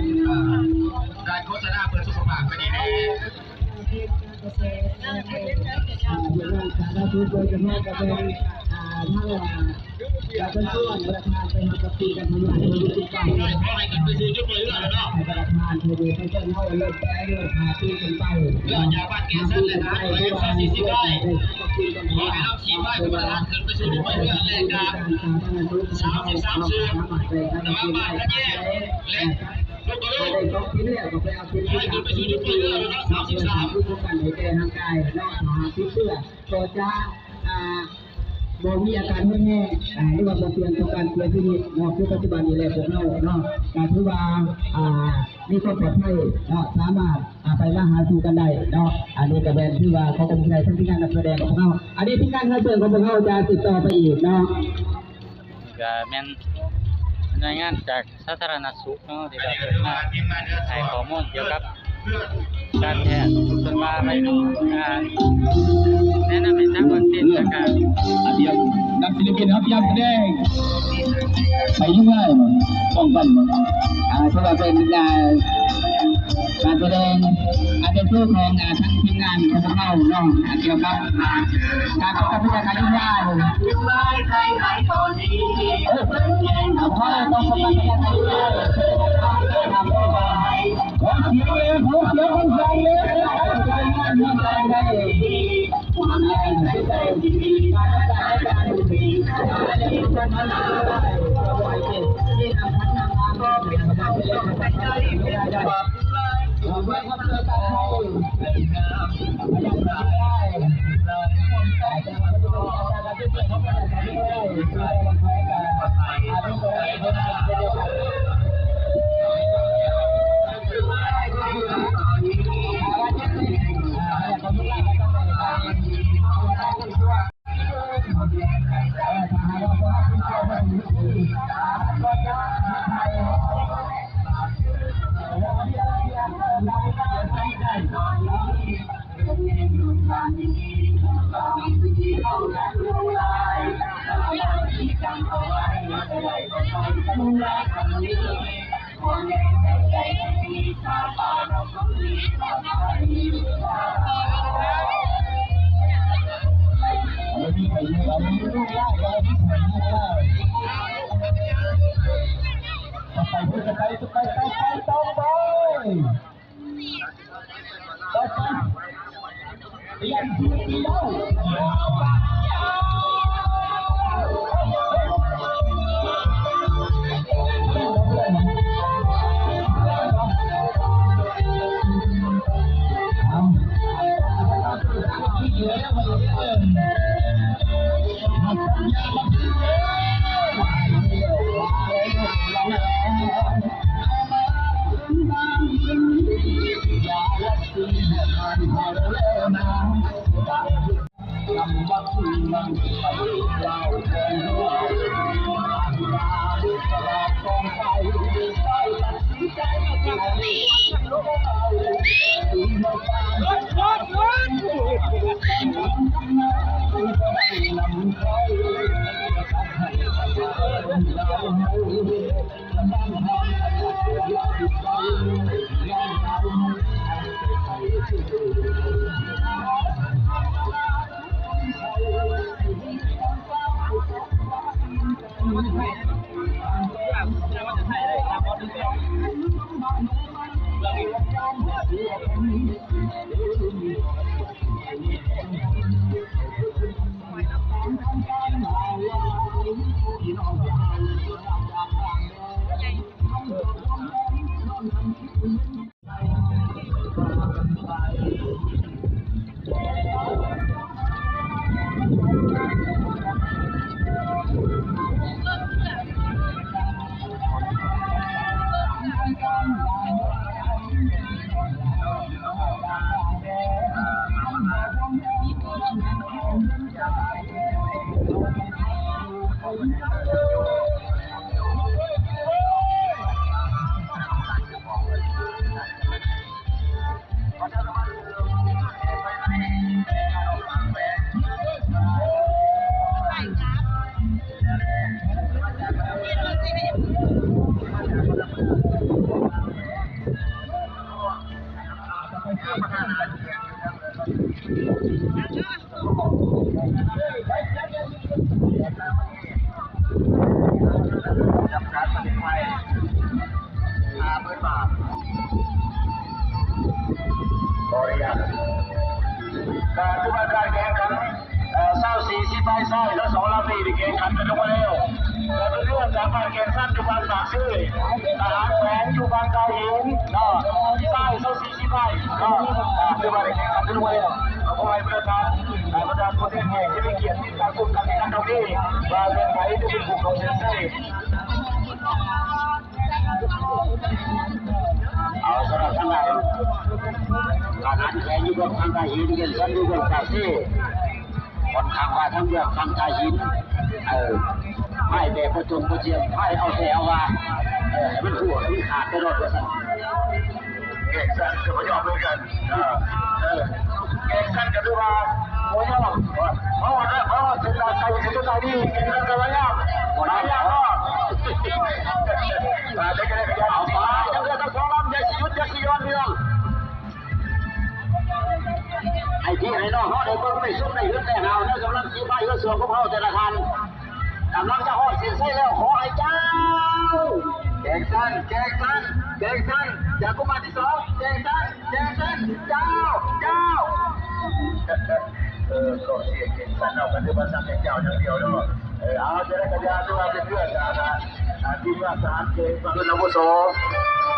ອ່າ ການໂຄສະນາເພື່ອສຸຂະພາບກໍດີແດ່. ຂໍໃຫ້ຂຶ້ນໄປສູ່ຈຸດເປີດເຮືອນແລ້ວເນາະ ເພື່ອຈາກບ້ານແກງສັນ ແລະ ທະຫານເຮືອເອັມຊອງສີ່ສິບໄດ້ ຂໍໃຫ້ນຳທີມງານຂອງທະຫານຂຶ້ນໄປສູ່ຈຸດເປີດເຮືອນ ແລະ ການສາມສິບສາມເສື້ອ ແຕ່ວ່າບ້ານກະແຍງ ແລະ ລູກກະໂລ ຂໍໃຫ້ຂຶ້ນໄປສູ່ຈຸດເປີດເຮືອນແລ້ວເນາະ ສາມສິບສາມ ຄືກັນໃຫ້ແກ່ຮ່າງກາຍເນາະ ຖ້າຫາກຕິດເຊື້ອ ກໍຈະ ອ່າ ບໍ່ມີອາການຮຸນແຮງ ອ່າ ຫຼືວ່າບໍ່ສ່ຽງຕໍ່ການເສຍຊີວິດເນາະ ຄືປັດຈຸບັນນີ້ແຫຼະພວກເຮົາເນາະ ກໍຖືວ່າ ອ່າ ມີຄວາມປອດໄພເນາະ ສາມາດ ອ່າ ໄປມາຫາສູ່ກັນໄດ້ເນາະ ອັນນີ້ກໍແມ່ນຖືວ່າຂອບໃຈທາງທີມງານນັກສະແດງຂອງພວກເຮົາ ອັນນີ້ທີມງານເຮືອເຊີງຂອງພວກເຮົາຈະສືບຕໍ່ໄປອີກເນາະ ນີ້ກໍແມ່ນໜ່ວຍງານຈາກ ສາທາລະນະສຸກເນາະ ທີ່ວ່າເພິ່ນມາໃຫ້ຂໍ້ມູນກ່ຽວກັບ ການແພດ ເພິ່ນວ່າໄປ ອ່າ ແນະນຳໃຫ້ທາງເມືອງເຕັນ ແລ້ວກະ ອາ ຕຽມ ນັກສິລະປິນເຮົາຕຽມສະແດງ ໄປຢູ່ເມືອງປ້ອງກັນ ອ່າ ຖືວ່າເປັນ ອ່າ ການສະແດງ ອາ ເປັນໂຊຂອງ ອ່າ ທາງທີມງານຂອງພວກເຮົາເນາະ ອ່າ ກ່ຽວກັບ ອ່າ ການປ້ອງກັນພະຍາດຄາຍຸງລາຍ ເອີ ເຮົາຕ້ອງປ້ອງກັນພະຍາດຄາຍຸງລາຍ ຂໍສຽງແດ່ ຂໍສຽງດັງໆເລີຍ ຂໍອະນຸຍາດ ກະຖືວ່າການແຂ່ງຂັນ ເອີ ຊາວສີ່ ຊິບປາຍຊາຍ ແລະ ສອງລຳນີ້ໄດ້ແຂ່ງຂັນກັນລົງມາແລ້ວ ກະເປັນເລື່ອງຈາກບ້ານແກ່ງຊັນຢູ່ບ້ານປາກເຊ ທະຫານແຂວງຢູ່ບ້ານທ່າຫີນເນາະ ຊາຍຊາວສີ່ ຊິບປາຍເນາະ ກະຖືວ່າໄດ້ແຂ່ງຂັນກັນລົງມາແລ້ວ ກະຂໍໃຫ້ບັນດາທ່ານ ບັນດາຜູ້ແທນແຂກທີ່ມີກຽດຕິດຕາມຊົມການແຂ່ງຂັນເທົ່ານີ້ ວ່າແມ່ນໃຜຈະເປັນຜູ້ເຂົ້າເສັ້ນໄຊ. ເອົາ ສຳລັບທາງດ້ານ ທະຫານແຂວງຢູ່ເບື້ອງຝັ່ງທ່າຫີນ ແກ່ງຊັນຢູ່ເບື້ອງປາກເຊ ຂ້ອນຂ້າງວ່າທາງເບື້ອງຝັ່ງທ່າຫີນ ເອີ ພາຍແບບບໍ່ຈົງບໍ່ຈຽມ ພາຍເອົາແທ້ເອົາວ່າ ເອີ ໃຫ້ມັນຮູ້ໃຫ້ມັນຂາດໄປໂລດວ່າຊັ້ນ. ແກງຊັ້ນກໍບໍ່ຍອມຄືກັນ. ເອີ ເອີ ແກງຊັ້ນກໍຖືວ່າບໍ່ຍອມ. ເພາະວ່າ ເພາະວ່າເສັ້ນທາງໄກເປັນຈັ່ງໃດນີ້ ແກງຊັ້ນກໍບໍ່ຍອມ ບໍ່ຍອມ ບໍ່ຍອມ. ປາດໃດກໍໄດ້ກໍຢ່າ ເອົາປາດ ທັງເຮືອທັງສອງລຳ ຢ່າຊິຢຸດ ຢ່າຊິຢ່ອນ ພີ່ນ້ອງ. ໃຫ້ພີ່ໃຫ້ນ້ອງເຮົາໄດ້ເບິ່ງໄດ້ຊົມໄດ້ເຫັນໄດ້ຫາວ ໃນກຳລັງສີພາຍເຮືອສວນຂອງເຮົາແຕ່ລະທ່ານ ກຳລັງຈະຮອດເສັ້ນໄຊແລ້ວ ຂໍໃຫ້ເຈົ້າ ແກງຊັ້ນ ແກງຊັ້ນ ແກງຊັ້ນ ຈາກກຸມານທີສອງ ແກງຊັ້ນ ແກງຊັ້ນ ເຈົ້າ ເຈົ້າ. ເອີ ກໍສຽງແກງຊັ້ນເນາະ ກໍຖືວ່າສັກແຕ່ເຈົ້າຢ່າງດຽວເນາະ. ເອີ ເອົາ ຈະໄດ້ກະຢາ ຖືວ່າເປັນເລື່ອງການ ອາ ທີມງານທະຫານເກນ ລຸ້ນອາວຸໂສ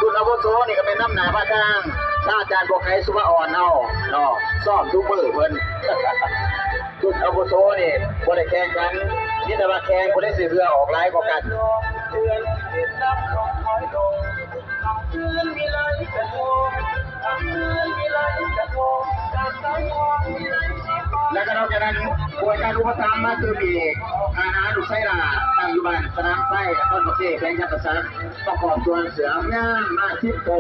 ລຸ້ນອາວຸໂສນີ້ກໍແມ່ນນຳໜ້າພາທາງ ພະອາຈານບົວໄຂ ສຸພາອ່ອນເຮົາເນາະ ຊ້ອມທຸກມື້ເພິ່ນ. ລຸ້ນອາວຸໂສນີ້ບໍ່ໄດ້ແຂ່ງຂັນ ມີແຕ່ວ່າແຂ່ງຜູ້ໃດຊິເຫື່ອອອກຫຼາຍກວ່າກັນ. ແລ້ວກໍນອກຈາກນັ້ນ ໂຄງການອຸປະຖຳມາຕື່ມອີກ ອາຫານລູກໄຊຫຼ້າ ຕັ້ງຢູ່ບ້ານສະໜາມໄຊ ນະຄອນປາກເຊ ແຂວງຈຳປາສັກ ປະກອບສ່ວນເສືອງາມມາສິບໂຕ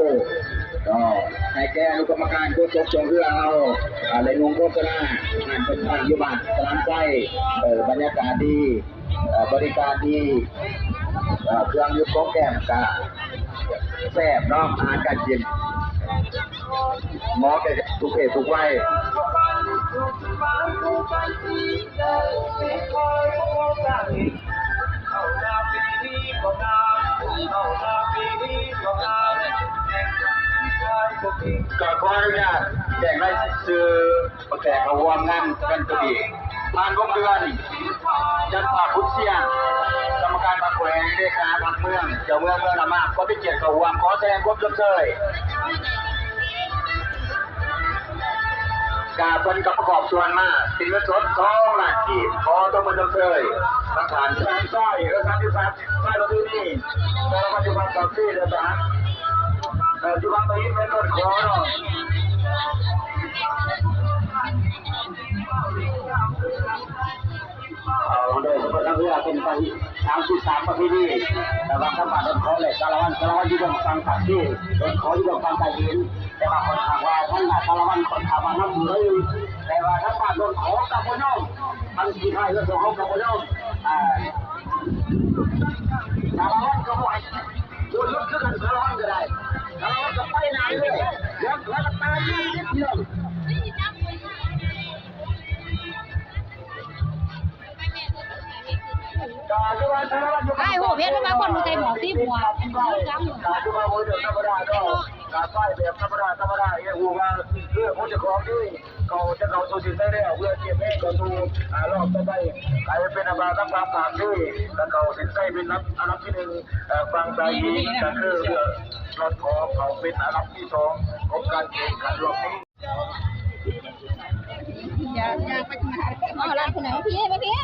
ກໍໃຫ້ແກ່ອະນຸກຳມະການໂຄສົກຊ່ວງເຮືອເຮົາ ອາ ໄດ້ນຸ່ງໂຄສະນາ ງານເປັນບ້ານຢູ່ບ້ານສະໜາມໄຊ ເອີ ບັນຍາກາດດີ ເອີ ບໍລິການດີ ເອີ ເຄື່ອງດື່ມຂອງແກ້ມກະແຊບເນາະ ອາຫານການກິນ ເໝາະແກ່ທຸກເພດທຸກໄວ. ກໍຂໍອະນຸຍາດແຈ້ງລາຍຊື່ ມາແຂກເຂົ້າຮ່ວມງານກັນກໍດີ ທ່ານ ວົງເດືອນ ຈັນພາ ບຸດສຽງ ກຳມະການພັກແຂວງ ເລຂາພັກເມືອງ ເຈົ້າເມືອງເມືອງນາມາ ກໍເປັນກຽດເຂົ້າຮ່ວມ ຂໍສະແດງຄວາມຊົມເຊີຍ. ກະເພິ່ນກໍປະກອບສ່ວນມາເປັນເງິນສົດສອງລ້ານກີບ ຂໍຕົບມືຊົມເຊີຍ ປະທານ ສາມຮ້ອຍ ເອີ ສາມສິບສາມ ມາລົງທີ່ນີ້ ແຕ່ລະປັດຈຸບັນກໍຄືເດີນທາງ ເອີ ຢູ່ບາງປະອິນແມ່ນຕົ້ນຂໍເນາະ ເອົາໂດຍສະເພາະທາງເຮືອເປັນປະເພນີ ສາມສິບສາມປະເພນີ ແຕ່ວ່າທາງບ້ານຕົ້ນຂໍແລະສາລະວັນ ສາລະວັນຢູ່ເບື້ອງຝັ່ງປາກເຊ ຕົ້ນຂໍຢູ່ເບື້ອງຝັ່ງໃຕ້ຫີນ ແຕ່ວ່າຂ້ອນຂ້າງວ່າທາງໜ້າສາລະວັນຂ້ອນຂ້າງວ່ານຳເລີຍ ແຕ່ວ່າທາງບ້ານຕົ້ນຂໍກໍບໍ່ຍອມ ທາງທີ່ທ້າຍເຮືອສອງເຮົາກໍບໍ່ຍອມ ອ່າ ສາລະວັນກໍບໍ່ໃຫ້ ໂອ້ຍ ຫຼຸດຄືກັນ ສາລະວັນກໍໄດ້ ສາລະວັນກໍໄປໜ້າເລື້ອຍ ແລ້ວກໍຕາຍຢູ່ນິດດຽວ. ການທີ່ວ່າສາລະວັນຢູ່ ອ້າຍ ໂຫ ເຫັນວ່າຄົນໃສ່ໝວກ ສີໝວກ ການທີ່ວ່າໂຫ ເລື່ອງທຳມະດາເນາະ ການໄປແບບທຳມະດາ ທຳມະດາ ເຮັດຮູ້ວ່າເລື່ອງຂອງເຈົ້າຂອງນີ້ ເຂົາຈະເຂົ້າສູ່ເສັ້ນໄຊແລ້ວ ເພື່ອກຽມແຮງເຂົ້າສູ່ ອ່າ ຮອບຕໍ່ໄປ ກາຍເປັນອັນວ່າທາງຝັ່ງປາກເຊ ແລ້ວເຂົ້າເສັ້ນໄຊເປັນອັນດັບທີໜຶ່ງ ເອີ ຝັ່ງໄຊອີກກໍຄືເລື່ອງລອດຂອບເຂົ້າເປັນອັນດັບທີສອງຂອງການແຂ່ງຂັນລອບນີ້. ເອົາລະ ຜູ້ໃດ ມາພີ້ ມາພີ້.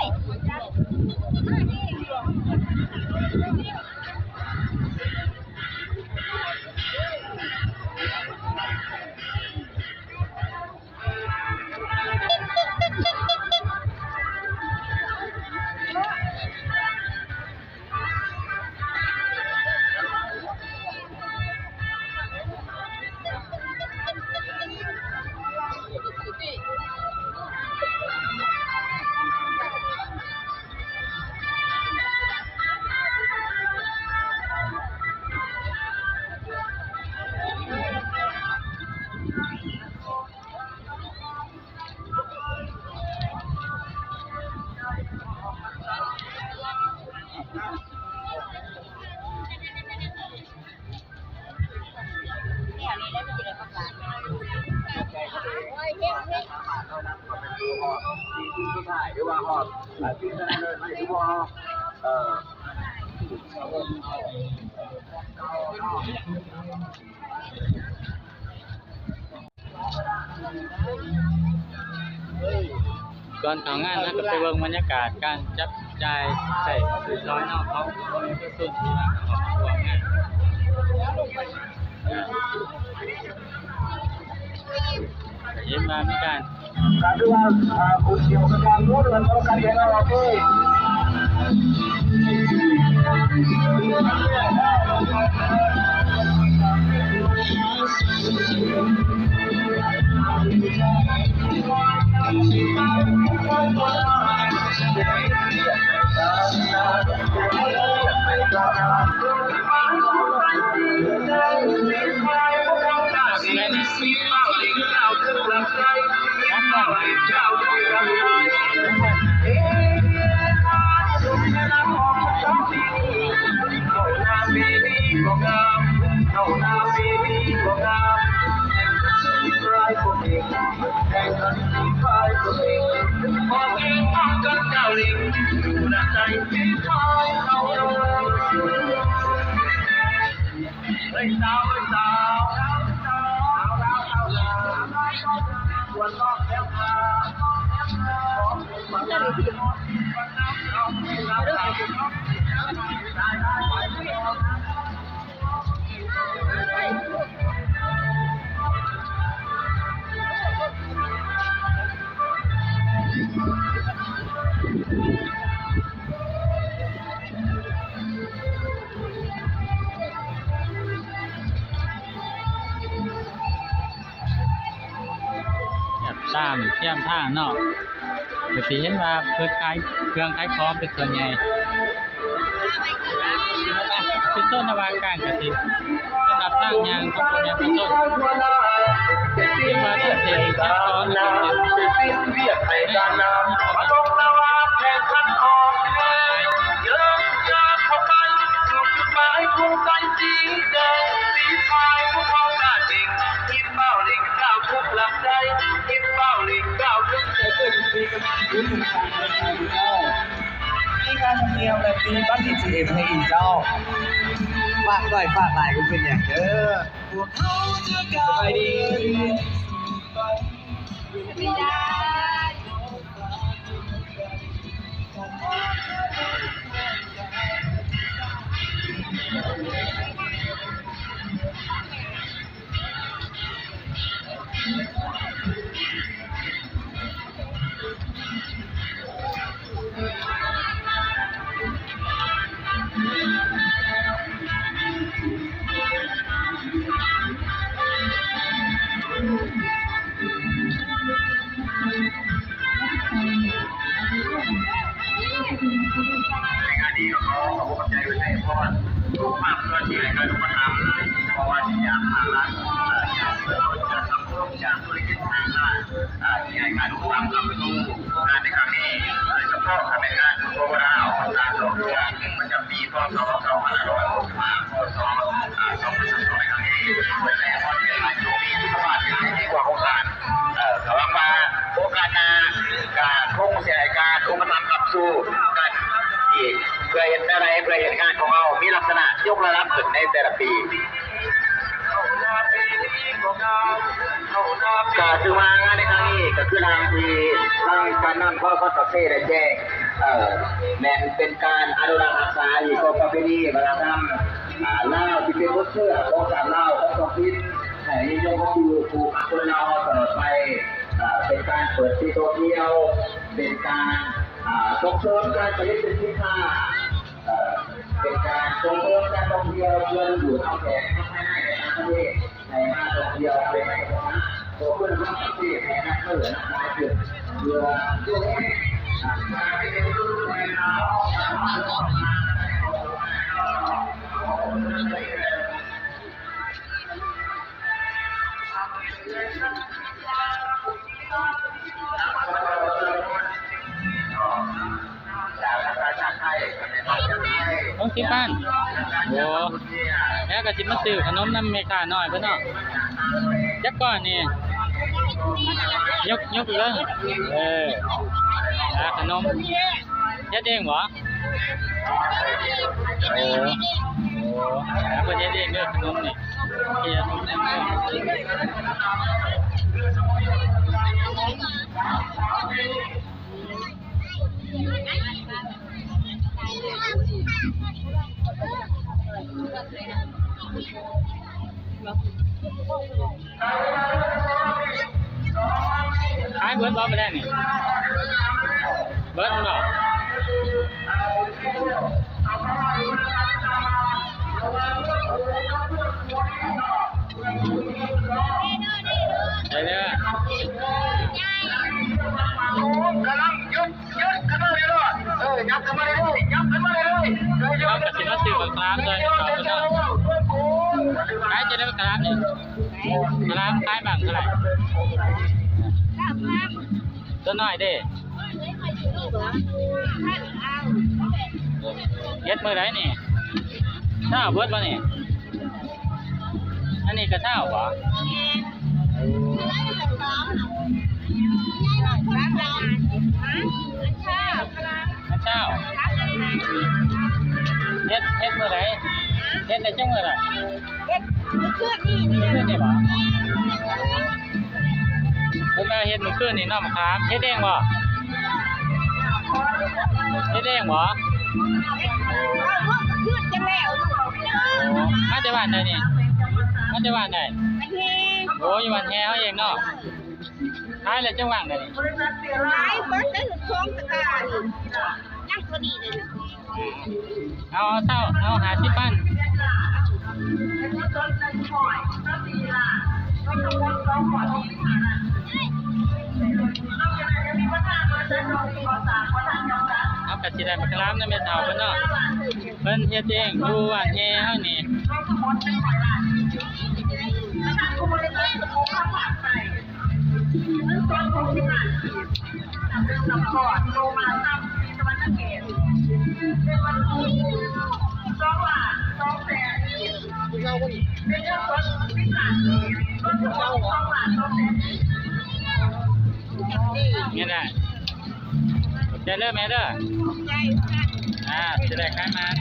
ກ່ອນເຂົ້າງານ ເຮົາກໍໄປເບິ່ງບັນຍາກາດການຈັບຈ່າຍໃຊ້ສອຍເນາະ ຂອງປະຊາຊົນທີ່ວ່າເຂົ້າມາຮ່ວມງານ. ເຫັນວ່າມີການ ການທີ່ວ່າ ອ່າ ຜູ້ກ່ຽວກັບການຮູ້ເລື່ອງຂອງການເຮັດລາວເອງ. ແບບຕາມແຄມທາງເນາະ ກໍຊິເຫັນວ່າເພິ່ນຂາຍເຄື່ອງຂາຍຂອງເປັນສ່ວນໃຫຍ່. ເປັນຕົ້ນນະວ່າການກະສິນ ສຳລັບທາງຍ່າງຂອງພໍ່ແມ່ປະຊາຊົນ ເອີ້ນວ່າເຂດສັນຈອນ ມີຄ່າທຳນຽມ ແລະ ມີບັດ ເອທີເອັມ ໃຫ້ອີກເຈົ້າ. ຝາກໜ້ອຍຝາກຫຼາຍບໍ່ເປັນຫຍັງເດີ. ສະບາຍດີ. ໃນງານນີ້ກໍຂໍຂອບໃຈໄປໃຫ້ພອນທຸກພາກສ່ວນທີ່ໃຫ້ການອຸປະຖຳ ບໍ່ວ່າຈະຈາກພາກລັດ ຈາກເພື່ອນ ຈາກສັງຄົມ ຈາກທຸລະກິດທາງການ ເອີ ທີ່ໃຫ້ການຮູ້ນຳກັບສູ່ງານໃນຄັ້ງນີ້ ໂດຍສະເພາະການແມ່ນງານບຸນພະວະນາອອກພັນສາສອງເທື່ອ ປະຈຳປີ ພ.ສ. ສອງພັນຫ້າຮ້ອຍຫົກສິບຫ້າ ພ.ສ. ສອງພັນຊາວສອງ ໃນຄັ້ງນີ້ ເພື່ອໃຫ້ຮອດເວລາໂຊກດີ ສຸຂະພາບແຂງແຮງ ໃນກວ່າໂຄງການ ເອີ ກໍຫວັງວ່າໂອກາດໜ້າກະຄົງຊິໃຫ້ການອຸປະຖຳຄ້ຳຊູກັນອີກ ເພື່ອເຮັດແນວໃດ ເພື່ອເຮັດງານຂອງເຮົາມີລັກສະນະຍົກລະດັບຂຶ້ນໃນແຕ່ລະປີ. ກະຖືວ່າງານໃນຄັ້ງນີ້ກະຄືທາງທີ່ທາງການນຳ ພ.ສ. ໄຊເຊ ໄດ້ແຈ້ງ ເອີ ແມ່ນເປັນການອະນຸລັກຮັກສາຮີດຄອງປະເພນີວັດທະນະທຳ ອາ ລາວ ທີ່ເປັນບົດເຊື້ອຂອງຊາດລາວທັງສອງທິດ ໃຫ້ຍືນຍົງຄົງຢູ່ຄູ່ກັບຄົນລາວເຮົາຕະຫຼອດໄປ. ອາ ເປັນການເປີດທີ່ທ່ອງທ່ຽວ ເປັນການ ອາ ສົ່ງເສີມການຜະລິດສິນຄ້າ ເປັນການສົ່ງເສີມການທ່ອງທ່ຽວ ເພື່ອດຶງດູດເອົາແຂກທັງພາຍໃນ ແລະ ຕ່າງປະເທດ ໃຫ້ມາທ່ອງທ່ຽວເປັນໄດ້ ເພື່ອຄຸນນະພາບປະເທດໃຫ້ນັບມື້ນັບຫຼາຍຂຶ້ນ ເພື່ອ ຂອງສິບພັນ. ໂອ້ ແລ້ວກໍຊິມາຊື້ຂະໜົມນຳແມ່ຄ້ານ້ອຍເພິ່ນເນາະ. ຈັກກ້ອນນີ້? ຍົກ ຍົກເລີຍ. ເອີ ອາ ຂະໜົມເຮັດເອງບໍ່? ໂອ້ ໂອ້ ເພິ່ນເຮັດເອງເດີຂະໜົມນີ້. ເຮັດເອງ. ຂາຍເບິດບໍ່ມື້ແລງນີ້? ເບິດບໍ່? ເອີ ເບິດ. ເອີ ເບິດ. ເຮົາກໍຊິມາຊື້ບັກຂາມຊ່ອຍເຂົາເນາະ. ຂາຍຈັ່ງໃດບັກຂາມນີ້? ບັກຂາມຂາຍບັ້ງເທົ່າໃດ? ຕົວນ້ອຍເດ້? ເຮັດມື້ໃດນີ້? ເຊົ້າເບິດບໍ່ນີ້? ອັນນີ້ກະເຊົ້າບໍ່? ອັນເຊົ້າ. ເຮັດ ເຮັດມື້ໃດ? ເຮັດໄດ້ຈັກມື້ລະ? ເຮັດມື້ຄືນນີ້ ມື້ຄືນນີ້ບໍ່? ເພິ່ນວ່າເຮັດມື້ຄືນນີ້ ນ້ອງມະຂາມ. ເຮັດເອງບໍ່? ເຮັດເອງບໍ່? ເອົາ ມື້ຄືນຈັ່ງແລ້ວ. ມາແຕ່ບ້ານໃດນີ້? ມາແຕ່ບ້ານໃດ? ບ້ານແຮ. ໂອ້ ຢູ່ບ້ານແຮເຮົາເອງເນາະ. ຂາຍແລ້ວຈັກວັງເດນີ້? ຂາຍເບິດແລ້ວ ສອງຕະການີ້ ຍັງເທົ່ານີ້ເດ. ເອົາ ເອົາເຊົາ ເອົາຫ້າສິບພັນ. ເຮົາກະຊິໄດ້ບັກຂາມນຳແມ່ເຖົ້າເພິ່ນເນາະ, ເພິ່ນເຮັດເອງ ຢູ່ບ້ານແຮເຮົານີ້. ນີ້ແຫຼະ ຂອບໃຈເດີແມ່ເດີ. ອ່າ ຊິໄດ້ຂາຍໝານ.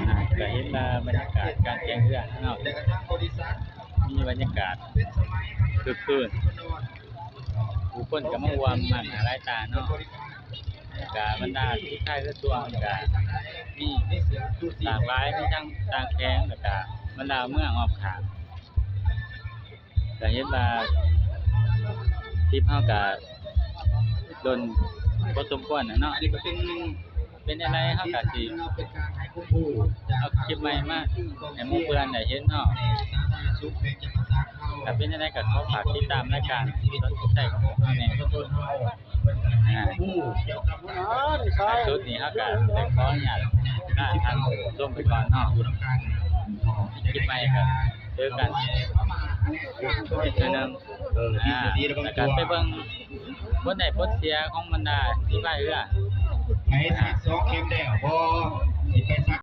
ອ່າ ກະເຫັນວ່າບັນຍາກາດການແຂ່ງເຮືອເນາະ ມີບັນຍາກາດຄຶກຄື້ນ ຜູ້ຄົນກະມາຮ່ວມໜ້າຫຼາຍຕາເນາະ. ກະບັນດາທີ່ຂາຍເຮືອຊ່ວງກະມີຫຼາກຫຼາຍ ມີທັງຕ່າງແຂວງ ແລ້ວກະບັນດາເມືອງອ້ອມຂ້າງ. ກະເຫັນວ່າຄລິບເຮົາກະດົນພໍສົມຄວນແຫຼະເນາະ. ອັນນີ້ກະເປັນ ເປັນຈັ່ງໃດເຮົາກະຊິເອົາຄລິບໃໝ່ມາໃຫ້ໝູ່ເພື່ອນໄດ້ເຫັນເນາະ. ຖ້າເປັນຈັ່ງໃດກະຂໍຝາກຕິດຕາມລາຍການສອນໃຈຂອງພວກເຮົາແດ່. ອ່າ ສຸດນີ້ເຮົາກະໄດ້ຂໍອະນຸຍາດລາທ່ານຜູ້ຊົມໄປກ່ອນເນາະ. ຄລິບໃໝ່ກະເຈີກັນອີກເທື່ອໜຶ່ງ. ອ່າ ແລ້ວກະໄປເບິ່ງຜົນໄດ້ຜົນເສຍຂອງບັນດາທີມພາຍເຮືອ. ໃຜສີດສອງເຂັມແລ້ວບໍ່? ຊິໄປສັກ